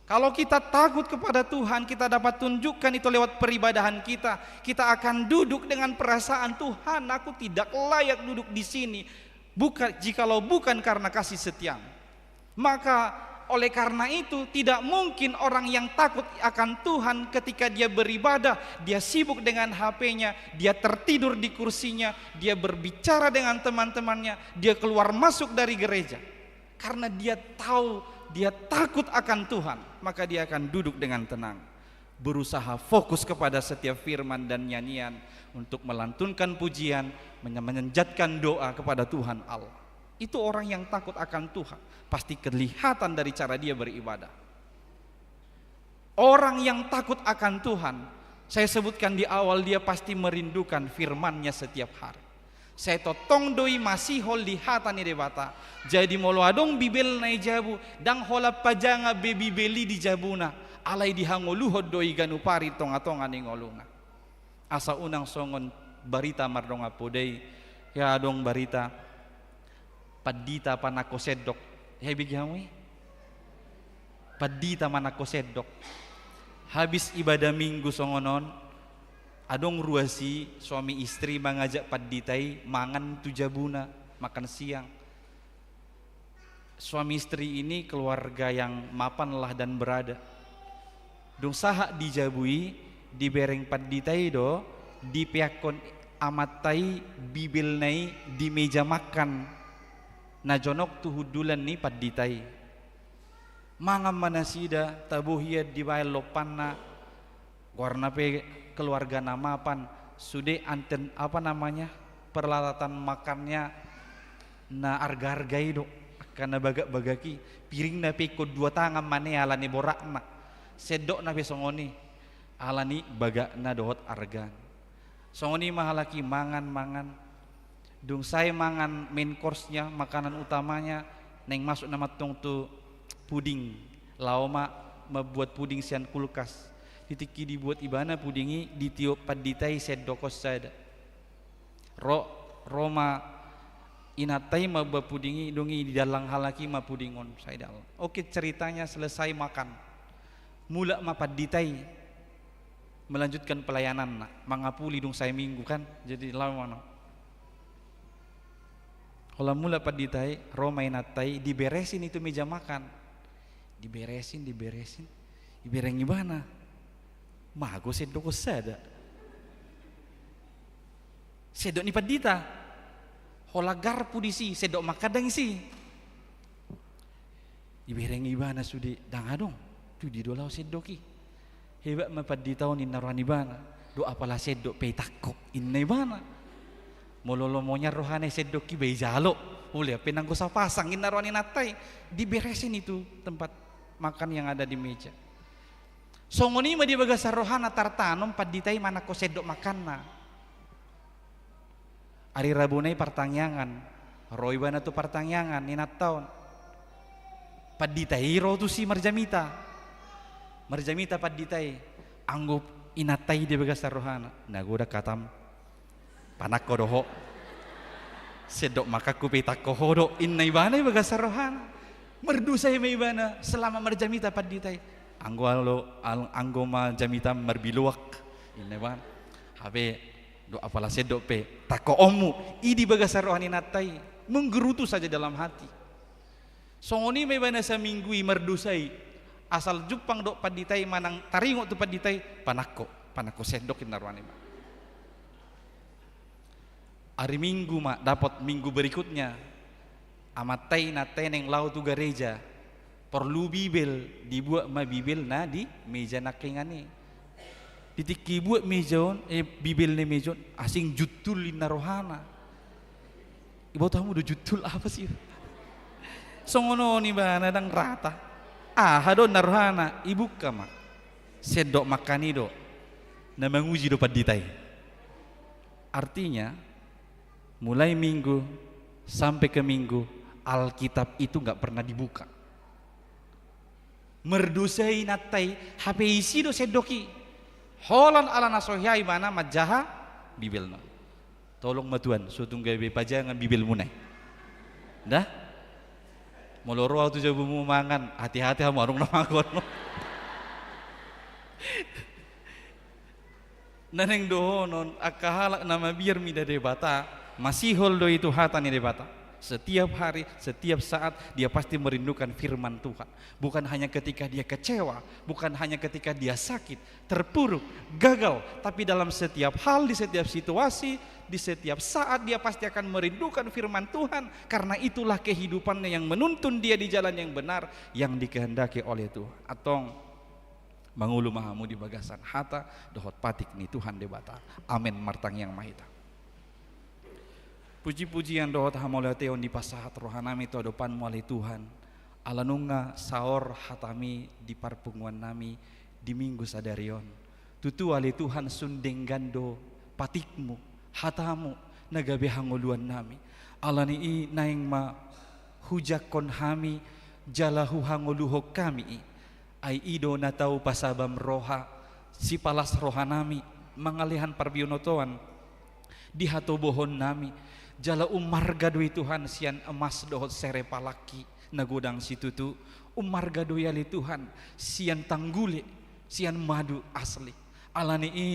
Kalau kita takut kepada Tuhan, kita dapat tunjukkan itu lewat peribadahan kita. Kita akan duduk dengan perasaan, "Tuhan, aku tidak layak duduk di sini, bukan, jikalau bukan karena kasih setia-Mu." Maka Oleh karena itu, tidak mungkin orang yang takut akan Tuhan ketika dia beribadah, dia sibuk dengan H P-nya, dia tertidur di kursinya, dia berbicara dengan teman-temannya, dia keluar masuk dari gereja. Karena dia tahu, dia takut akan Tuhan, maka dia akan duduk dengan tenang, berusaha fokus kepada setiap firman dan nyanyian untuk melantunkan pujian, menye-, menyenjatkan doa kepada Tuhan Allah. Itu orang yang takut akan Tuhan. Pasti kelihatan dari cara dia beribadah. Orang yang takut akan Tuhan, saya sebutkan di awal, dia pasti merindukan firman-Nya setiap hari. Sai tongtong do i masihol di hata ni Debata. Jadi molo adong Bibelna i jabu, ndang holan pajanga be Bibel i di jabuna, alai dihangoluhon do i ganup ari tongatonga ni ngoluna. Asa unang songon barita mardongan poda i, ia adong barita pandita panangko sendok. Ia bege hamu i? Pandita manangko sendok. Habis ibadah Minggu songon on, adong ruas i suami istri mangajak pandita i mangan tu jabuna, makan siang. Suami istri ini keluarga yang mapan lah dan berada. Dung sahat di jabu i, dibereng pandita i do, dipeakkon amanta i Bibelna i di meja makan na jonok tu hundulan ni pandita i. Mangan ma nasida, tabo hian dibaen lompanna, goarna pe keluarga na mapan, sude anten, apa namanya, peralatan makannya na arga-arga i do, angka na bagak-bagak i, piringna pe ingkon dua tangan mane ala ni boratna, sendokna pe songon i, ala ni bagakna dohot argana. Songon i ma halak i mangan, mangan. Dung sae mangan main course-nya, makanan utamanya, naeng masuk nama antong tu puding. Laho ma mambuat puding sian kulkas. Di tingki dibuat ibana puding i, ditiop pandita i sendok on sada. Ro, ro ma inanta i mambuat puding i, dung i didallang halak i ma puding on, sai didallang. Oke, ceritanya selesai makan. Mulak ma pandita i melanjutkan pelayananna, mangapuli dung sae Minggu kan, jadi laho ma. Holan mulak pandita i, ro ma inanta i, diberesin i tu meja makan. Diberesin, diberesin. Dibereng ibana. Mago sendok on sada. Sendok ni pandita. Holan garpu disi, sendok makan ndang isi. Dibereng ibana sude, ndang adong. Tu dia do laho sendok i? Hebat ma pandita on, inna roha ni ibana. Dok apala sendok pe itangko, inna ibana. Molo lomo nian rohana i sendok i, ba ijalo. Molo pe nanggo sapasang, inna roha ni inanta i. Diberesin i tu tempat makan yang ada di meja. Songon i ma di bagasan rohana tartanom pandita i manangko sendok makanna. Ari Rabuna i partangiangan, ro ibana tu partangiangan, inanta on. Pandita i ro tusi marjamita. Marjamita pandita i, anggo inanta i di bagasan rohana, na godang hatam, panangko do ho. Sendok makanku pe itangko ho do, inna ibana i bagasan rohana. Mardosa i ma ibana selama marjamita pandita i. Anggo alo, al-, anggo ma jamita marbiloak, inna ibana. Hape dok apala sendok pe tangkoonmu, i di bagasan roha ni inanta i, menggerutu saja dalam hati. Songon i ma ibana saminggu i mardosa i, asal jumpang dok pandita i manang taringot tu pandita i, panangko, panangko sendok, inna roha ni ibana. Ari Minggu ma, dapot minggu berikutnya, amanta i inanta i naeng laho tu gareja. Porlu Bibel, dibuat ma Bibel na di meja nangkiningan i. Di tingki buat meja on, eh, Bibel na meja on, asing juntul inna rohana. Iboto hamu do juntul apa sih? Songon on ibana ndang rata. Aha do inna rohana, ibuka ma. Sendok makan i do. Na manguji do pandita i. Artinya, mulai Minggu sampai ke Minggu, Alkitab itu nggak pernah dibuka. Mardosa i inanta i, hape isi do sendok i. Holan ala na so hea ibana manjaha Bibelna. Tolong ma Tuhan, so tung gabe pajangan Bibelmuna i. Dah? Molo ro ahu tu jabumu mangan, hati-hati hamu adong na mangan. Na naeng dohonon, angka halak na mabiar mida Debata, masihol do i tu hata ni Debata. Setiap hari, setiap saat, dia pasti merindukan firman Tuhan. Bukan hanya ketika dia kecewa, bukan hanya ketika dia sakit, terpuruk, gagal, tapi dalam setiap hal, di setiap situasi, di setiap saat, dia pasti akan merindukan firman Tuhan. Karena itulah kehidupannya yang menuntun dia di jalan yang benar, yang dikehendaki oleh Tuhan. Antong, mangolu ma hamu di bagasan hata dohot patik ni Tuhan Debata. Amen. Martangiang ma hita. Puji-pujian dohot hamauliateon dipasahat rohanami tu adopanmu, ale Tuhan, ala nunga saor hatami di parpunguannami di Minggu sadari on. Tutu, ale Tuhan, sun denggan do patikmu, hatamu, na gabe hangoluannami. Alani i naeng ma hujangkon hami jala huhangoluhon hami i. Ai i do na tau pasabam roha, sipalas rohanami, mangalehon parbinotoan di hatubuannami, jala ummarga do i Tuhan sian emas dohot sere palaki na godang situtu, ummarga do i ale Tuhan sian tanggule, sian madu asli. Alani i,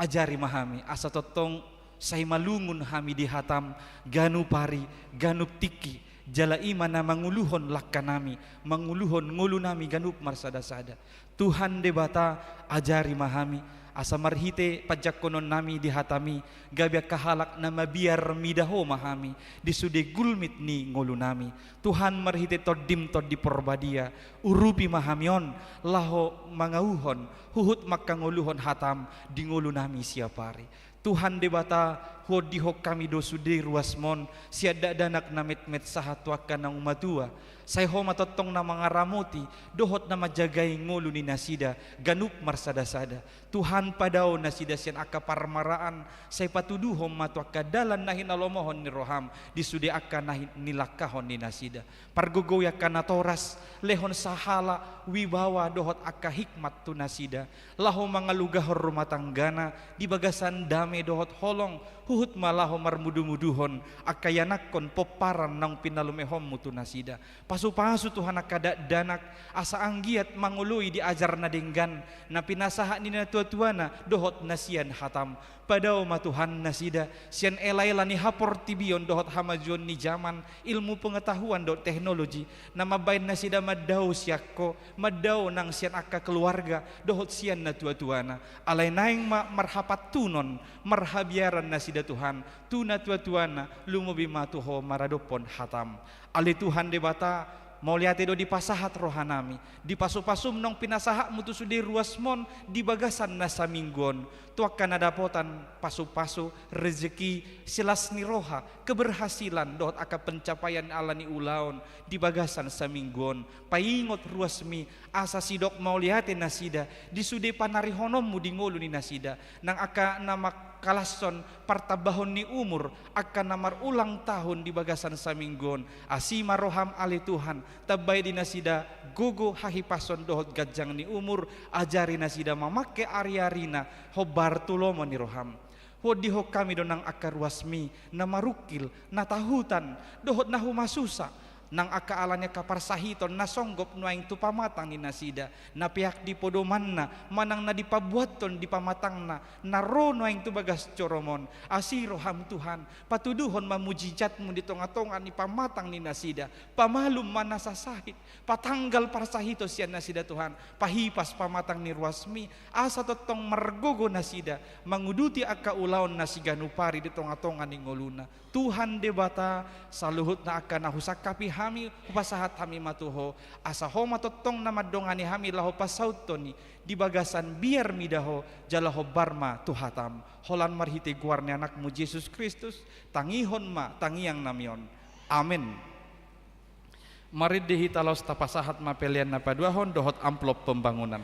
ajari ma hami, asa tongtong sai malungun hami di hatam, ganup ari, ganup tingki, jala i ma na manguluhon langkanami, manguluhon ngolunami ganup marsada-sada. Tuhan Debata, ajari ma hami, asa marhite panjangkononnami di hatami, gabe angka halak na mabiar mida Ho ma hami, di sude gulmit ni ngolunami. Tuhan, marhite Tondim Tondi Porbadia, urupi ma hami on, laho mangauhon, huhut mangkangoluhon hatam di ngolunami siap ari. Tuhan Debata, huondihon hami do sude ruasmon, sian dakdanak na metmet sahat tu angka naung matua. Sai Ho ma tongtong na mangaramoti, dohot na manjagai ngolu ni nasida, ganup marsada-sada. Tuhan, padao nasida sian angka parmaraan, sai patuduhon ma tu angka dalan na hinalomohon ni roham, di sude angka na hi-, nilangkahon ni nasida. Pargogoi angka natoras, lehon sahala, wibawa, dohot angka hikmat tu nasida. Laho mangalugahon rumah tanggana, di bagasan dame dohot holong, huhut ma laho marmudu-muduhon, angka ianakkon pomparan naung pinalumehonmu tu nasida. Pasu-pasu Tuhan angka dakdanak, asa anggiat mangoloi di ajar na denggan, na pinasahat ni natua-tuana, dohot na sian hatam. Padao ma Tuhan nasida, sian ela-ela ni haportibion dohot hamajuon ni jaman, ilmu pengetahuan dohot teknologi, na mambaen nasida mandao sian Ho, mandao nang sian angka keluarga, dohot sian natua-tuana. Alai naeng ma marhapantunon, marhabiaran nasida Tuhan, tu natua-tuana, lumobi ma tu Ho maradophon hatam. Ale Tuhan Debata, mauliate do dipasahat rohanami, di pasu-pasum naung pinasahatmu tu sude ruasmon di bagasan na saminggu on, tu angka na dapotan pasu-pasu, rezeki, silas ni roha, keberhasilan, dohot angka pencapaian ala ni ulaon di bagasan saminggu on, paingot ruasmi, asa sidok mauliate nasida, di sude panarihononmu di ngolu ni nasida, nang angka na mangkalashon partambahon ni umur, angka na marulang tahun di bagasan saminggu on, asi ma roham ale Tuhan, tambai di nasida gogo, hahipason dohot ganjang ni umur, ajari nasida mamangke ari-arina, hombar tu lomo ni roham. Huondihon hami do nang angka ruasmi, na marungkil, na tahutan, dohot na humasusa, nang angka ala ni angka parsahiton na songgop nuaeng tu pamatang ni nasida, na peak di podomanna, manang na dipabuathon di pamatangna, na ro nuaeng tu bagas joromon. Asi roham Tuhan, patuduhon ma mujijatmu di tonga-tonga ni pamatang ni nasida, pamalum ma nasa sahit, patanggal parsahiton sian nasida Tuhan, pahipas pamatang ni ruasmi, asa tongtong margogo nasida, manguduti angka ulaon na siganup ari di tonga-tonga ni ngoluna. Tuhan Debata, saluhutna angka na husangkapi hami, hupasahat hami ma tu Ho, asa Ho ma tongtong na mandongani hami laho pasauthon i, di bagasan biar mida Ho, jala hombar ma tu hatam. Holan marhite goar ni Anakmu Jesus Kristus, tangihon ma tangiangnami on. Amen. Marende hita laos tapasahat ma pelean na paduahon dohot amplop pembangunan.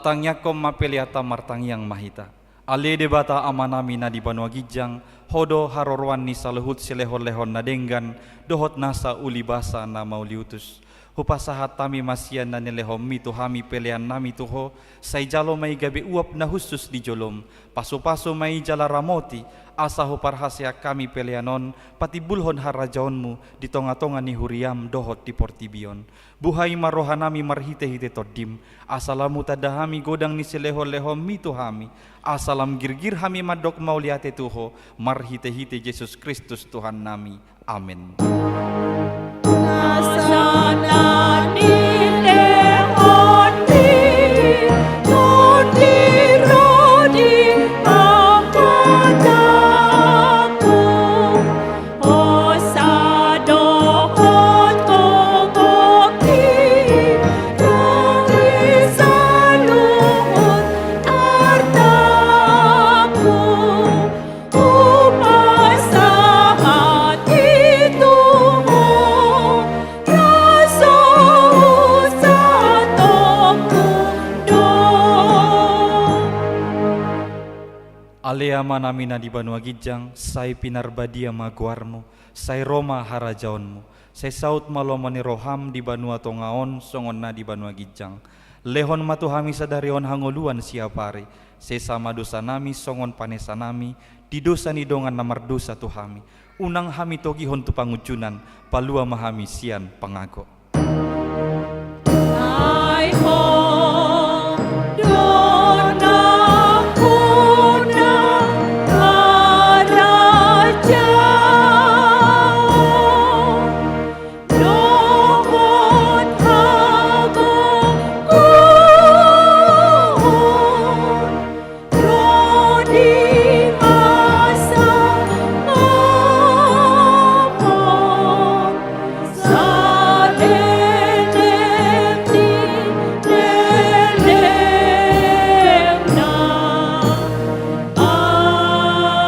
Tangiangkon ma peleanta. Martangiang ma hita. Ale Debata Amanami na di banua ginjang, Ho do haroroan ni saluhut silehonlehon na denggan dohot nasa ulibasa na mauliutus. Hupasahat hami ma sian na nilehonMi tu hami peleannami tu Ho, sai jalo ma i gabe uap na hushus di joloM. Pasupasu ma i jala ramoti, asa huparhaseang hami pelean on patimbulhon harajaonMu di tongatonga ni huriaM dohot di portibi on. Buhai ma rohanami marhitehite TondiM, asa lam hutanda hami godang ni silehonlehonMi tu hami, asa lam girgir hami mandok mauliate tu Ho, marhitehite Jesus Kristus Tuhannami. Amen. Ale Amanami na di banua ginjang, sai pinarbadia ma goarMu, sai ro ma harajaonMu, sai saut ma lomo ni rohaM di banua tonga on songon na di banua ginjang. Lehon ma tu hami sadari on hangoluan siapari, sesa ma dosanami songon panesanami di dosa ni dongan na mardosa tu hami. Unang hami togihon tu pangunjunan, palua ma hami sian pangago. Ai Ho do na huna harajaon dohot hagogoon ro di hasangapon saleleng ni lelengna. Amen.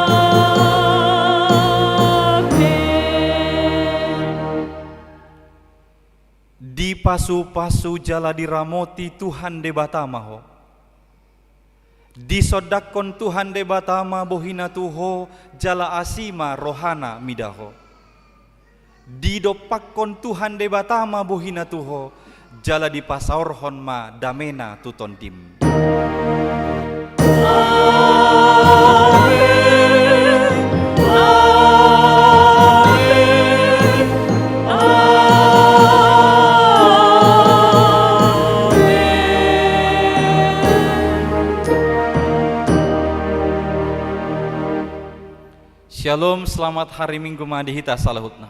Dipasupasu jala diramoti Tuhan Debata ma ho. Disondangkon Tuhan Debata ma bohiNa tu ho, jala asi ma rohaNa mida ho. Didompakkon Tuhan Debata ma bohiNa tu ho, jala dipasaorhon ma dameNa tu tondim. Amen. Amen. Amen. Shalom, selamat hari Minggu ma di hita saluhutna.